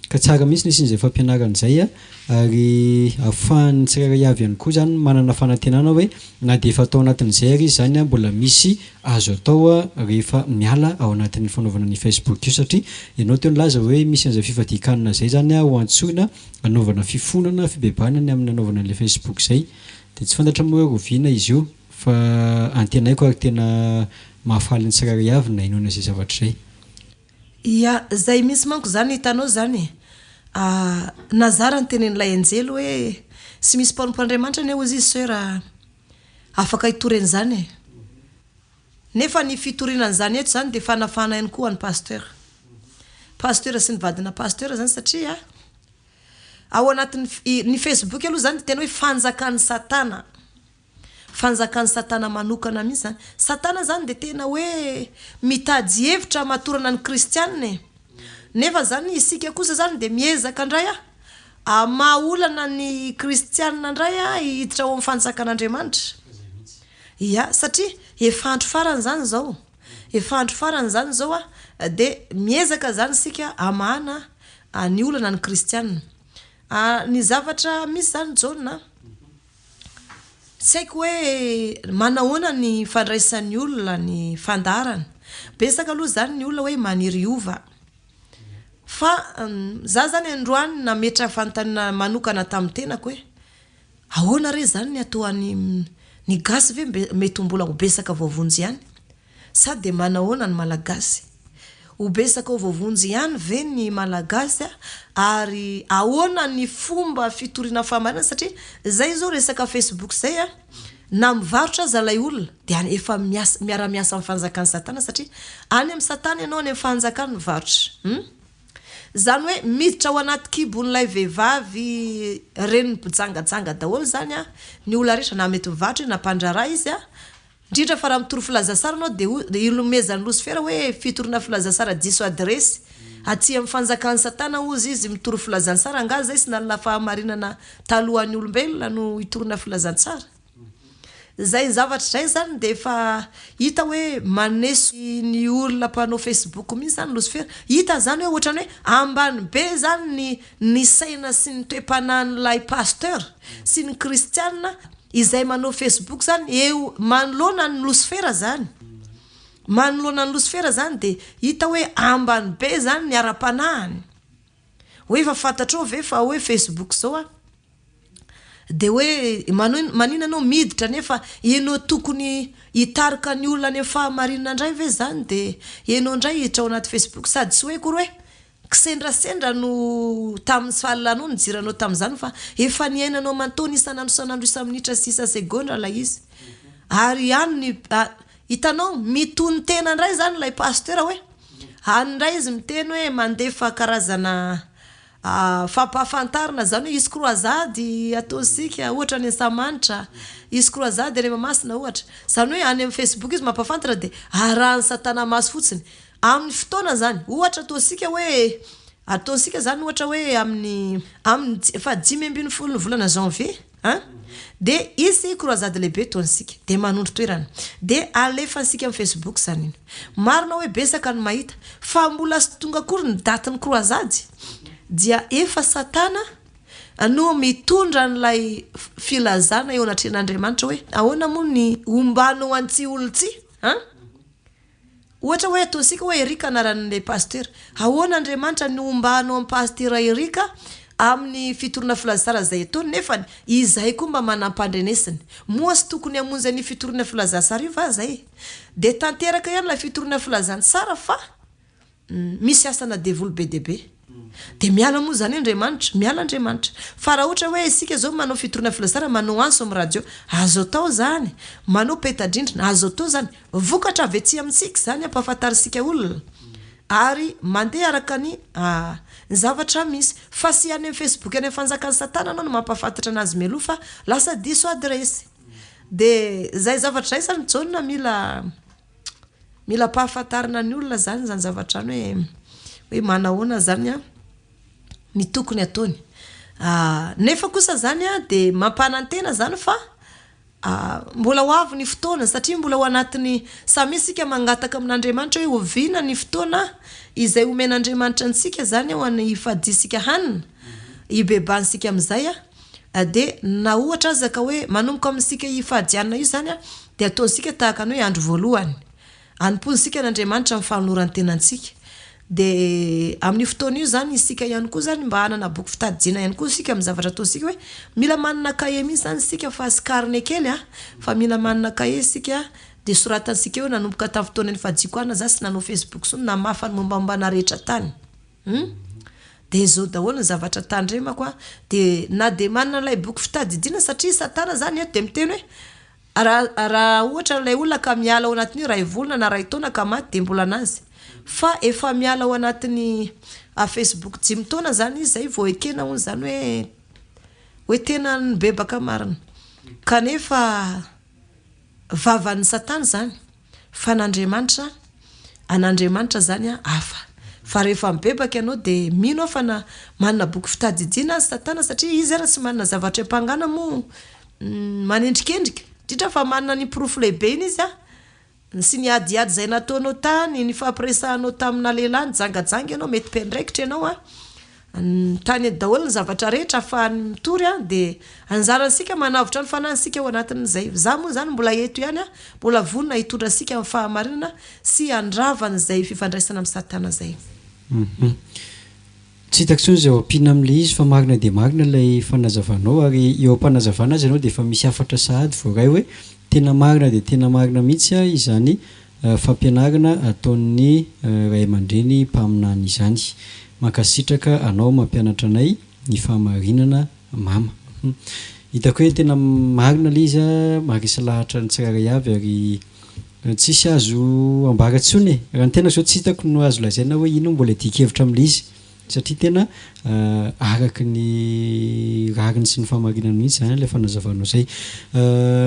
[SPEAKER 1] Ka tsara mihitsy ny hisian'izay fampianarana izay ary ahafahan'ny tsirairay avy ihany koa izany manana fanantenana hoe na dia efa tao anatin'izay ary izy izany mbola misy azo atao rehefa miala ao anatin'ny fanaovana ny Facebook io satria ianao teo nilaza hoe misy an'izay fifadian-kanina izay izany ho antsoina hanaovana fifonana, fibebahana ny amin'ny nanaovana an'ilay Facebook izay. Dia tsy fantatra moa hoe rahoviana izy io. Fa antenaiko ary tena mahafaly ny tsirairay avy ny nahenoana izay zavatra izay.
[SPEAKER 2] Ia, zay mihitsy manko zany hitanao zany e. Nazara ny tenenin'ilay anjely hoe tsy misy mpanompo Andriamanitra anie hozy izy soeur afaka hitory an'izany e. Nefa ny fitoriana an'izany eto zany dia fanafahana ihany koa ho an'ny pasteur. Pasteur sy ny vadina pasteur zany satria ao anatin'ny ny facebook aloha zany dia tena hoe fanjakan'i satana. Fanjakan'i Satana manokana mihitsy izany. Satana izany dia tena hoe mitady hevitra hamatorana ny kristianina e. Nefa izany isika kosa izany dia miezaka indray hamaha olana ny kristianina indray hiditra ao amin'ny fanjakan'Andriamanitra. Ia, satria efa andro farany izany izao. Efa andro farany izany izao dia miezaka izany isika hamahana ny olana ny kristianina. Ny zavatra misy izany Jaona, Tsy haiko hoe manahoana ny fandraisan'ny olona ny fandaharana. Betsaka aloha izany ny olona hoe maniry hiova. Fa za zany androany nametra fanontaniana manokana tamin'ny tenako hoe ahoana re izany ny atao any ny gasy ve mety ho mbola ho betsaka voavonjy ihany? Sa dia manahoana ny Malagasy? Ho betsaka ho voavonjy ihany ve ny Malagasy ary ahoana ny fomba fitoriana fahamarinana satria izay izao resaka Facebook izay a, na mivarotra aza ilay olona dia efa miasa miara-miasa amin'ny fanjakan'i satana satria any amin'i satana ianao any amin'ny fanjakany mivarotra hum izany hoe miditra ao anaty kibon'ilay vehivavy renin'ny mpijangajanga daholo izany a ny olona rehetra na mety mivarotra izy na mpandraharaha izy a Indrindra fa raha mitory filazasara anao dia dia ilomezan'i losifera hoe fitoriana filazasara diso adiresy. Aty amin'ny fanjakan'i satana hozy izy mitory filazantsara angaha zay tsy nanana fahamarinana talohan'ny olombelona no hitorina filazantsara? Zay zavatra zay zany dia efa hita hoe maneso ny olona mpanao facebook mihitsy zany losifera. Hita zany hoe ohatran'ny hoe ambany be zany ny ny saina sy ny toe-panahin'ilay pasteur sy ny kristiana Izay manao facebook zany eo manoloana an'i losifera zany, manoloana an'i losifera zany dia hita hoe ambany be zany ny ara-panahiny, hoe efa fantatrao ve fa hoe facebook zao an, dia hoe manoina maninona anao miditra nefa enao tokony hitarika ny olona any amin'ny fahamarinana indray ve zany dia enao indray hiditra ao anaty facebook sady tsy hoe akory hoe Kisendrasendra no tamin'ny tsy fahalalanao nijiranao tamin'izany fa efa niainanao aman-taona isan'andro isan'andro isa-minitra sy isa-segondra ilay izy. Ary any ny hitanao mitonon-tena indray izany ilay pasteur hoe any indray izy miteny hoe mandefa karazana fampahafantarana izany hoe hisy croisade ataontsika ohatra any Antsahamanitra, hisy croisade any Mahamasina ohatra. Izany hoe any amin'ny facebook izy mampahafantatra dia arahan'i satana maso fotsiny. Amin'ny fotoana izany, ohatra ataontsika hoe, ataontsika izany ohatra hoe amin'ny, amin'ny faha 15 ny volana janvier an, dia hisy croisade lehibe ataontsika, dia manondro toerana, dia alefantsika amin'ny facebook izany iny. Marina hoe betsaka ny mahita, fa mbola tsy tonga akory ny datin'ny croisade dia efa satana no mitondra an'ilay filazana eo anatrehan'Andriamanitra hoe ahoana moa ny hombanao an'ity olona ity an? Ohatra hoe ataontsika hoe Eric anaran'ilay pasitera. Ahoana Andriamanitra no hombanao an'i pasitera Eric amin'ny fitoriana filazantsara izay ataony nefany izahay koa mba manampandrenesina. Moa tsy tokony hamonjy an'io fitoriana filazantsara io va zay? Dia tanteraka ihany ilay fitoriana filazantsara fa misy asana devoly be dia be. Dia miala moa izany Andriamanitra? Miala Andriamanitra. Fa raha ohatra hoe isika izao manao fitoriana filazana, manao antso amin'ny radio, azo atao izany. Manao peta-drindrina, azo atao izany. Vokatra avy aty amintsika izany ampahafantarintsika olona. Ary mandeha araka ny ny zavatra misy. Fa tsy any amin'ny Facebook any amin'ny fanjakan'i Satana anao no mampahafantatra anazy mialoha fa lasa diso adiresy. Dia izay zavatra izay izany Jaona mila Mila ampahafantarina ny olona zany izany zavatra izany hoe hoe manahoana zany an ny tokony ataony. Nefa kosa zany an dia mampanantena zany fa mbola ho avy ny fotoana satria mbola ao anatin'ny samy isika mangataka amin'Andriamanitra hoe oviana ny fotoana izay omen'Andriamanitra antsika zany ho an'ny hifadiantsika hanina, hibebahantsika amin'izay an. Dia na ohatra aza ka hoe manomboka amintsika hifadianina io izany dia ataontsika tahaka ny hoe andro voalohany anompoantsika an'Andriamanitra amin'ny fanoloran-tenantsika. Dia amin'io fotoana io izany isika ihany koa izany mba hanana boky fitadidiana ihany koa isika amin'ny zavatra ataontsika hoe mila manana kahie mihitsy izany isika fa tsy carnet kely an, fa mila manana kahie isika dia soratantsika eo nanomboka tamin'ny fotoana nifadiako hanina za tsy nanao facebook intsony namafa ny mombamomba anah rehetra tany. Hum? Dia izao daholo ny zavatra tandremako an, dia na dia manana ilay boky fitadidiana satria satana izany eto dia miteny hoe raha raha ohatra ilay olona ka miala ao anatin'io iray volana na iray taona ka maty dia mbola anazy fa efa miala ao anatin'ny facebook dimy taona izany izy izay vao ekena hono izany hoe hoe tena nibebaka marina kanefa Vavan'ny satana izany, fa an'Andriamanitra, an'Andriamanitra izany hafa. Fa rehefa mibebaka ianao dia mino aho fa na manana boky fitadidiana aza satana satria izy ara tsy manana zavatra hiampangana moa manendrikendrika, indrindra fa manana ny porofo lehibe iny izy an, sy ny adiady izay nataonao tany, ny fampiresahanao tamina lehilahy nijangajanga ianao, mety mpiandraikitra ianao an, Tany daholo ny zavatra rehetra ahafahany mitory an, dia anjarantsika manavotra ny fanahintsika ao anatin'izay. Za moa izany mbola eto ihany an, mbola vonona hitondra antsika amin'ny fahamarinana sy handrava an'izay fifandraisana amin'i satana izay.
[SPEAKER 1] Hum. Tsy hitako intsony izay ho ampiana amin'ilay izy fa marina dia marina ilay fanazavanao ary eo am-panazavana aza ianao dia efa misy hafatra sahady voaray hoe tena marina dia tena marina mihitsy izany Fampianarana ataon'ny ray aman-dreny mpaminany izany. Mankasitraka anao mampianatra anay ny fahamarinana mama. Hitako hoe tena marina ilay izy a, maharesy lahatra ny tsirairay avy ary tsisy azo ambara intsony e. Raha ny tenako izao tsy hitako no azo lazaina hoe inona mbola iadian-kevitra amin'ilay izy. Satria tena araka ny rariny sy ny fahamarinana mihitsy izany ilay fanazavanao izay.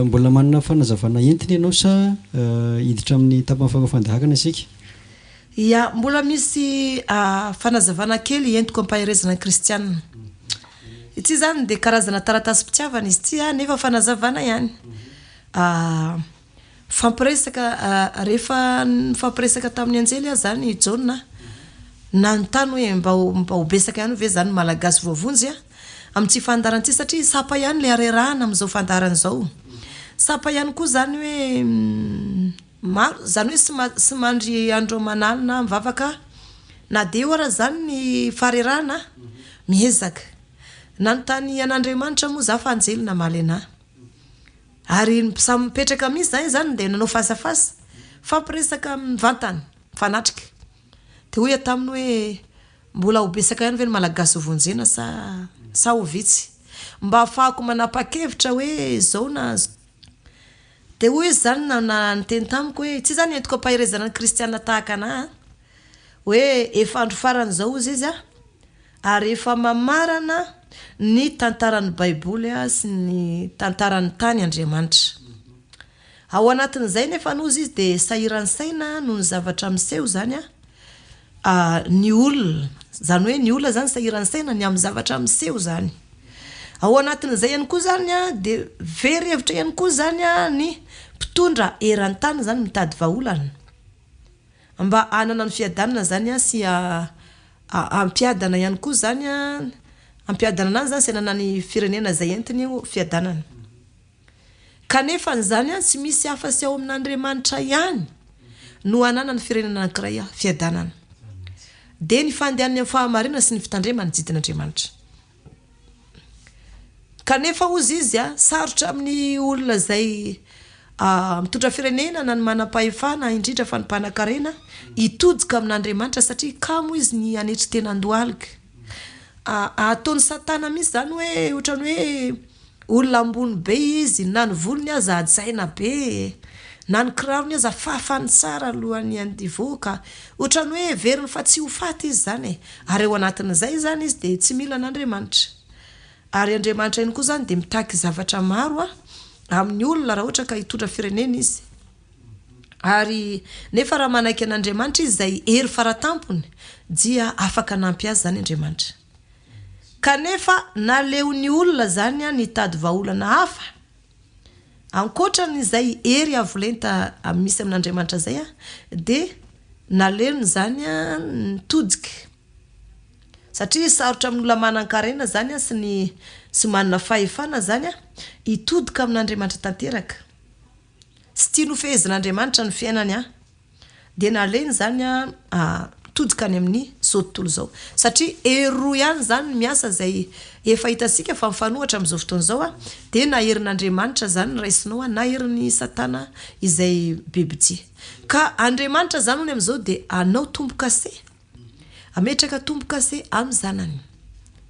[SPEAKER 1] Mbola manana fanazavana entina ianao sa hiditra amin'ny tapany faharoa fandaharana isika?
[SPEAKER 2] Ya, mbola misy fanazavana kely entiko ampaherezana ny kristiana. Ity izany dia karazana taratasim-pitiavana izy ity nefa fanazavana ihany. Mifampiresaka, rehefa nifampiresaka tamin'ny anjely aho izany i Jaona, nanontany hoe mba mba ho betsaka ihany ve izany ny Malagasy voavonjy amin'ity fandaharana ity satria tsapa ihany ilay harerahana amin'izao fandaharana izao. Tsapa ihany koa izany hoe maro, izany hoe tsy tsy mandry andro aman'alina mivavaka na dia eo ara izany ny faharerahana, miezaka. Nanontany an'Andriamanitra moa za fa anjely namaly anah. Ary ny samy mipetraka mihitsy zany izany dia nanao face à face, mifampiresaka mivantana, mifanatrika. Dia hoy aho taminy hoe mbola ho betsaka ihany ve ny Malagasy ho vonjena sa sa ho vitsy? Mba ahafahako manapa-kevitra hoe izao na Dia hoy izy izany na niteny tamiko hoe tsy izany entiko ampaherezana ny kristiana tahaka anah an! Hoe efa andro farany izao hozy izy an! Ary efa mamarana ny tantaran'ny Baiboly sy ny tantaran'ny tany Andriamanitra. Ao anatin'izay nefa hozy izy dia sahiran-tsaina noho ny zavatra miseho izany ny olona. Izany hoe ny olona izany sahiran-tsaina ny amin'ny zavatra miseho izany. Ao anatin'izay ihany koa izany dia very hevitra ihany koa izany ny mpitondra eran-tany izany mitady vahaolana. Mba hanana ny fiadanana izany sy hampiadana ihany koa izany, hampiadana an'azy izany sy hanana ny firenena izay entiny ho fiadanana. Kanefa an'izany tsy misy afa-tsy ao amin'Andriamanitra ihany no hananan'ny firenena anankiray fiadanana. Dia ny fandehanany amin'ny fahamarinana sy ny fitandremany ny didin'Andriamanitra. Kanefa hozy izy, sarotra amin'ny olona izay mitondra firenena na ny manam-pahefana indrindra fa ny mpanankarena hitodika amin'Andriamanitra satria kamo izy ny hanetry tena handohalika. Ataon'i Satana mihitsy izany hoe ohatran'ny hoe olona ambony be izy, na ny volony aza hajaina be, na ny kirarony aza fafany tsara alohan'ny hivoaka. Ohatran'ny hoe heveriny fa tsy ho faty izy izany e. Ary ao anatin'izay izany izy dia tsy mila an'Andriamanitra. Ary Andriamanitra ihany koa izany dia mitaky zavatra maro amin'ny olona raha ohatra ka hitondra firenena izy. Ary nefa raha manaiky an'Andriamanitra izy izay hery faratampony dia afaka hanampy azy izany Andriamanitra. Kanefa naleon'ny olona izany nitady vahaolana hafa ankoatra an'izay hery avo lenta misy amin'Andriamanitra izay dia naleony izany nitodika. Satria sarotra amin'ny olona manan-karena izany sy ny sy manana fahefana izany hitodika amin'Andriamanitra tanteraka. Tsy tiany ho fehezin'Andriamanitra ny fiainany an. Dia naleny izany an mitodika any amin'ny izao tontolo izao. Satria hery roa ihany izany no miasa izay efa hitantsika fa mifanohitra amin'izao fotoana izao an, dia na herin'Andriamanitra izany no raisinao an, na herin'i Satana izay bibidia. Ka Andriamanitra izany hono amin'izao dia hanao tombo-kase. Hametraka tombo-kase amin'ny zanany.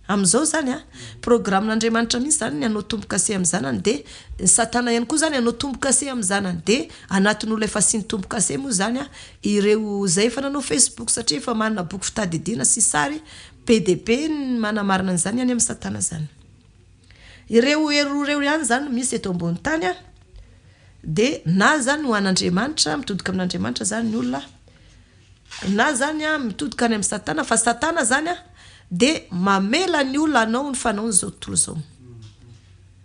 [SPEAKER 2] Amin'izao izany an, programan'Andriamanitra mihitsy izany ny hanao tombo-kase amin'ny zanany dia ny satana ihany koa izany hanao tombo-kase amin'ny zanany dia anatin'olona efa asiany tombo-kase moa izany an, ireo izay efa nanao facebook satria efa manana boky fitadidiana sy sary be dia be ny manamarina an'izany any amin'ny satana izany. Ireo hery roa ireo ihany izany no misy eto ambony tany an, dia na izany ho an'Andriamanitra, mitodika amin'Andriamanitra izany ny olona, Na zany an mitodika any amin'i satana fa satana zany an de mamela ny olona hanao ny fanaony zao tontolo zao.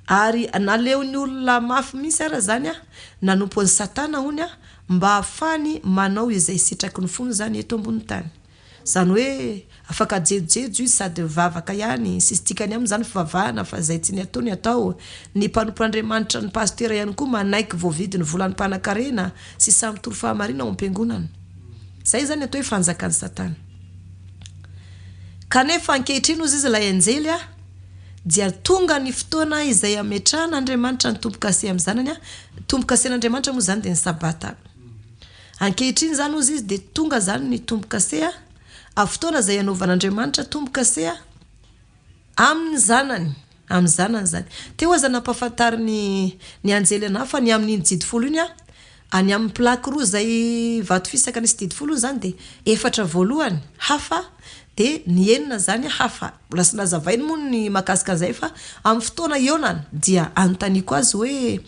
[SPEAKER 2] Ary naleon'ny olona mafy mihitsy ara zany an nanompo an'i satana hono an mba hahafahany manao izay sitraky ny fony zany eto ambony tany. Zany hoe afaka jejojejo izy sady mivavaka ihany, tsisy dikany aminy zany fivavahana fa zay tiany atao ny atao. Ny mpanompon'Andriamanitra ny pasitera ihany koa manaiky voavidy ny volan'ny mpanakarena sy samy mitory fahamarina ao am-piangonana. Zay zany atao hoe fanjakan'i satana. Kanefa ankehitriny hozy izy ilay anjely a dia tonga ny fotoana izay hametrahan'Andriamanitra ny tombo-kase amin'ny zanany a, tombo-kasen'Andriamanitra moa zany dia ny sabata. Ankehitriny izany hozy izy dia tonga izany ny tombo-kase a, fotoana izay hanaovan'Andriamanitra tombo-kase amin'ny zanany, amin'ny zanany izany. Teo aza nampahafantariny ny anjely anà fa ny amin'iny didy folo iny a, any amin'ny plaque roa izay vato fisaka nisy didy folo iny izany dia efatra voalohany hafa dia ny enina izany hafa. Mbola tsy nazavainy moa ny mahakasika an'izay fa amin'ny fotoana hihaonana dia anontaniako azy hoe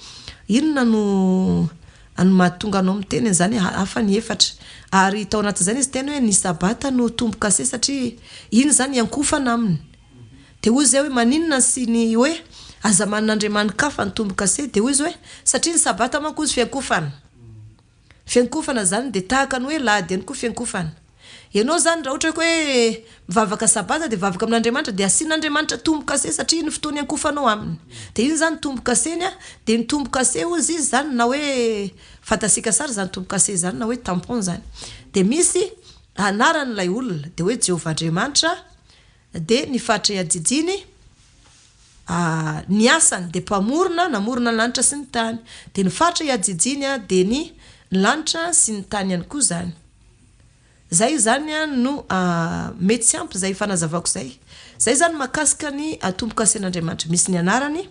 [SPEAKER 2] inona no no mahatonga anao miteny an'izany hafa ny efatra. Ary tao anatin'izay izy niteny hoe ny sabata no tombo-kase satria iny izany hiankofana aminy. Dia hoy izy hoe maninona sy ny hoe aza manana andriamani-kafa ny tombo-kase. Dia hoy izy hoe satria ny sabata manko hozy fiankofana. Fiankofana izany dia tahaka ny hoe lahady ihany koa fiankofana. Ianao izany raha ohatra hoe mivavaka sabata dia mivavaka amin'Andriamanitra dia asian'Andriamanitra tombo-kase satria iny fotoana iankofanao aminy. Dia iny izany tombo-kaseny an, dia ny tombo-kase hozy izy izany na hoe fantasika sary izany tombo-kase izany na hoe tampon izany. Dia misy anaran'ilay olona dia hoe Jehovah Andriamanitra dia ny faritra iadidiany ny asany dia mpamorona namorona ny lanitra sy ny tany. Dia ny faritra iadidiany dia ny lanitra sy ny tany ihany koa izany. Zay izany no mety tsy ampy izay fanazavako izay. Zay izany mahakasika ny tombokasen'Andriamanitra. Misy ny anarany,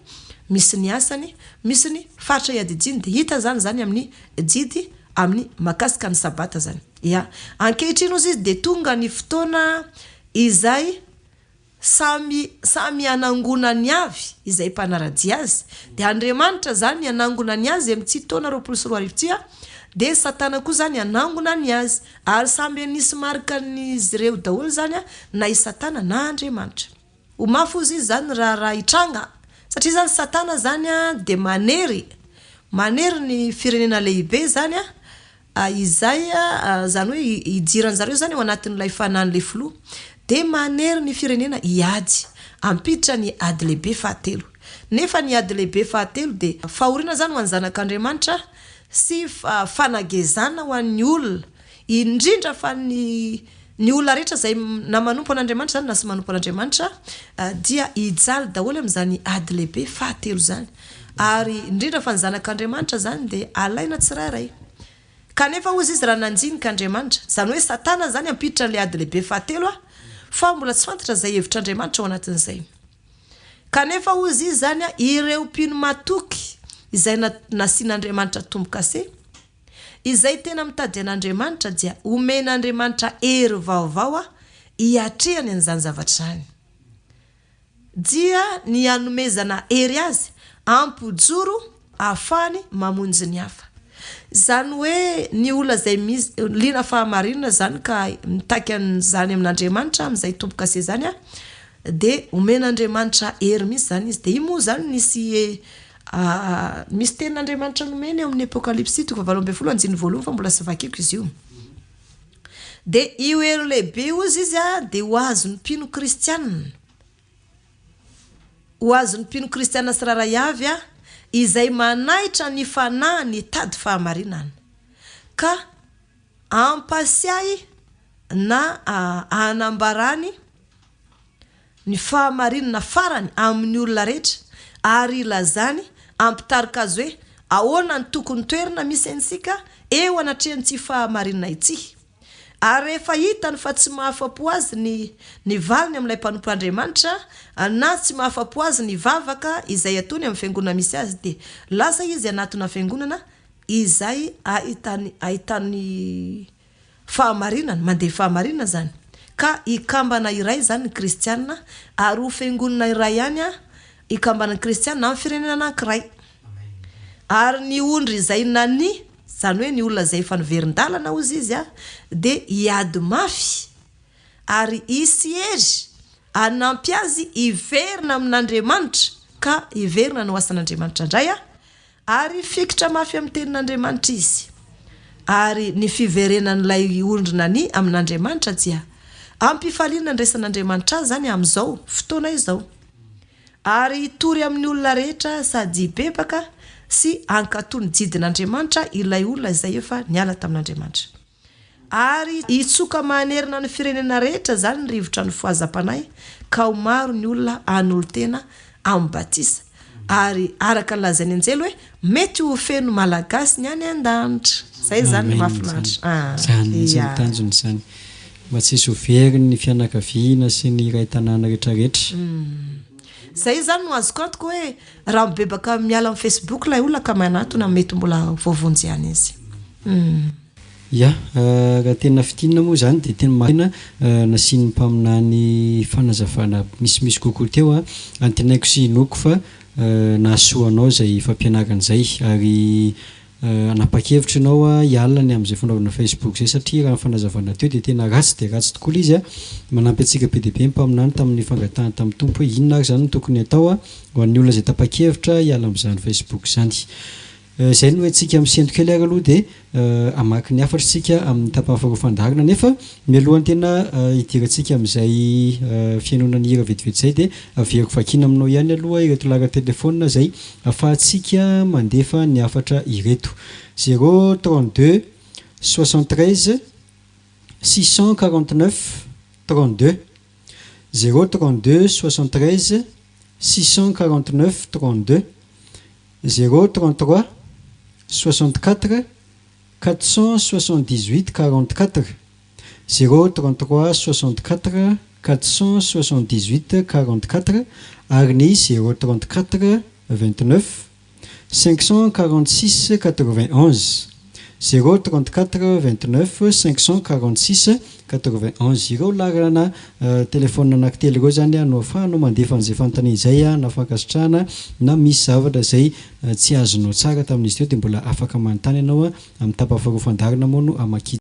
[SPEAKER 2] misy ny asany, misy ny faritra iadidiany. Dia hita izany izany amin'ny didy amin'ny mahakasika ny sabata izany. Ya. Ankehitriny hozy izy dia tonga ny fotoana izay Samy samy hanangona ny avy izay mpanaradia azy, dia Andriamanitra zany hanangona ny azy amin'ity taona 2020 ity an, dia satana koa zany hanangona ny azy, ary samby hanisy marika an'izy ireo daholo zany an, na i satana na Andriamanitra. Ho mafy hozy izy zany raha raha hitranga, satria zany satana zany an dia manery, manery ny firenena lehibe zany an, Izay, izany hoe hidiran-jareo izany ao anatin'ilay fanahin'ilay filoha, dia manery ny firenena hiady, hampiditra ny ady lehibe fahatelo. Nefa ny ady lehibe fahatelo dia fahoriana izany ho an'ny zanak'Andriamanitra sy fanagezana ho an'ny olona, indrindra fa ny. Ny olona rehetra izay na manompo an'Andriamanitra izany na tsy manompo an'Andriamanitra dia hijaly daholo amin'izany ady lehibe fahatelo izany. Ary indrindra fa ny zanak'Andriamanitra izany dia alaina tsirairay. Kanefa hozy izy raha nandinika Andriamanitra, izany hoe Satana izany hampiditra an'ilay ady lehibe fahatelo fa mbola tsy fantatra izay hevitr'Andriamanitra ao anatin'izay. Kanefa hozy izy izany ireo mpino matoky izay nasian'Andriamanitra tombo-kase, Izay tena mitady an'Andriamanitra dia omen'Andriamanitra hery vaovao hiatrehany an'izany zavatra izany. Dia ny hanomezana hery azy hampijoro hahafahany mamonjy ny hafa. Izany hoe ny olona izay misy liana fahamarinana izany ka mitaky an'izany amin'Andriamanitra amin'izay tombo-kase izany dia omen'Andriamanitra hery mihitsy izany izy. Dia io moa izany nisy Misy tenin'Andriamanitra nomeny ao amin'ny Apokalypsy toko fahavalo ambin'ny folo andininy voalohany fa mbola tsy vakiko izy io. Dia io hery lehibe io hozy izy dia ho azon'ny mpino kristianina. Ho azon'ny mpino kristianina tsirairay avy izay manaitra ny fanahiny hitady fahamarinana. Ka hampasiahy na hanambarany ny fahamarinana farany amin'ny olona rehetra ary ilazany hampitarika azy hoe ahoana ny tokony toerana misy antsika eo anatrehan'ity fahamarinana ity. Ary rehefa hitany fa tsy mahafa-po azy ny ny valiny amin'ilay mpanompon'Andriamanitra na tsy mahafa-po azy ny vavaka izay ataony amin'ny fiangonana misy azy dia lasa izy hanatona fiangonana izay ahitany ahitany Fahamarinana, mandeha fahamarinana izany, ka hikambana iray izany ny kristiana ary ho fiangonana iray ihany hikambanan'ny kristiana amin'ny firenena anankiray. Ary ny ondry izay nania, izany hoe ny olona izay efa niverin-dalana hozy izy, dia hiady mafy ary hisy hery hanampy azy hiverina amin'Andriamanitra ka hiverina hanao asan'Andriamanitra indray. Ary hifikitra mafy amin'ny tenin'Andriamanitra izy. Ary ny fiverenan'ilay ondry nania amin'Andriamanitra dia am-pifaliana andraisan'Andriamanitra azy izany amin'izao fotoana izao. Ary hitory amin'ny olona rehetra sady hibebaka sy hankatò ny didin'Andriamanitra ilay olona izay efa niala tamin'Andriamanitra. Ary hitsoka manerana ny firenena rehetra izany ny rivotra nifohazam-panahy, ka ho maro ny olona hanolo-tena amin'ny batisa. Ary araka ny lazain'ny anjely hoe, mety ho feno Malagasy ny any an-danitra. Izay izany no mahafinaritra. Ah,
[SPEAKER 1] Izany mihitsy ny
[SPEAKER 2] ia.
[SPEAKER 1] tanjona izany. Mba tsy hisy ho very ny fianakaviana sy ny iray tanàna rehetrarehetra.
[SPEAKER 2] Izay izany no azoko antoka hoe raha mibebaka miala amin'ny Facebook ilay olona ka manatona mety mbola voavonjy ihany izy. Humm.
[SPEAKER 1] Ya, raha tena fintinina moa izany dia tena marina nasian'ny mpaminany fanazavana misimisy kokoa teo an, antenaiko sy inoako fa nahasoa anao izay fampianarana izay ary hanapa-kevitra ianao hiala ny amin'izay fanaovana Facebook izay satria raha ny fanazavana teo dia tena ratsy dia ratsy tokoa ilay izy an, manampy antsika be dia be ny mpaminany tamin'ny fangatahany tamin'ny Tompo hoe inona ary izany no tokony hatao ho an'ny olona izay tapa-kevitra hiala amin'izany Facebook izany. Izay no entintsika misento kely ary aloha dia hamaky ny hafatra isika amin'ny tapany faharoa fandaharana nefa mialohan'ny tena hidirantsika amin'izay fihainoana ny hira vetivety izay dia averiko vakiana aminao ihany aloha ireto laharan-telefaonina izay afahantsika mandefa ny hafatra ireto zéro 32 73 649 32 zéro 32 73 649 32 Zéro 33 64 478 44 Zéro 33 64 478 44 ary ny zéro 34 29 546 91 Zéro 34 29 546 91 Ireo laharana telefaonina anankitelo ireo izany no ahafahanao mandefa an'izay fanontaniana izay na fankasitrahana na misy zavatra izay tsy azonao tsara tamin'izy teo dia mbola afaka manontany ianao amin'ny tapany faharoa fandaharana moa no hamakiana.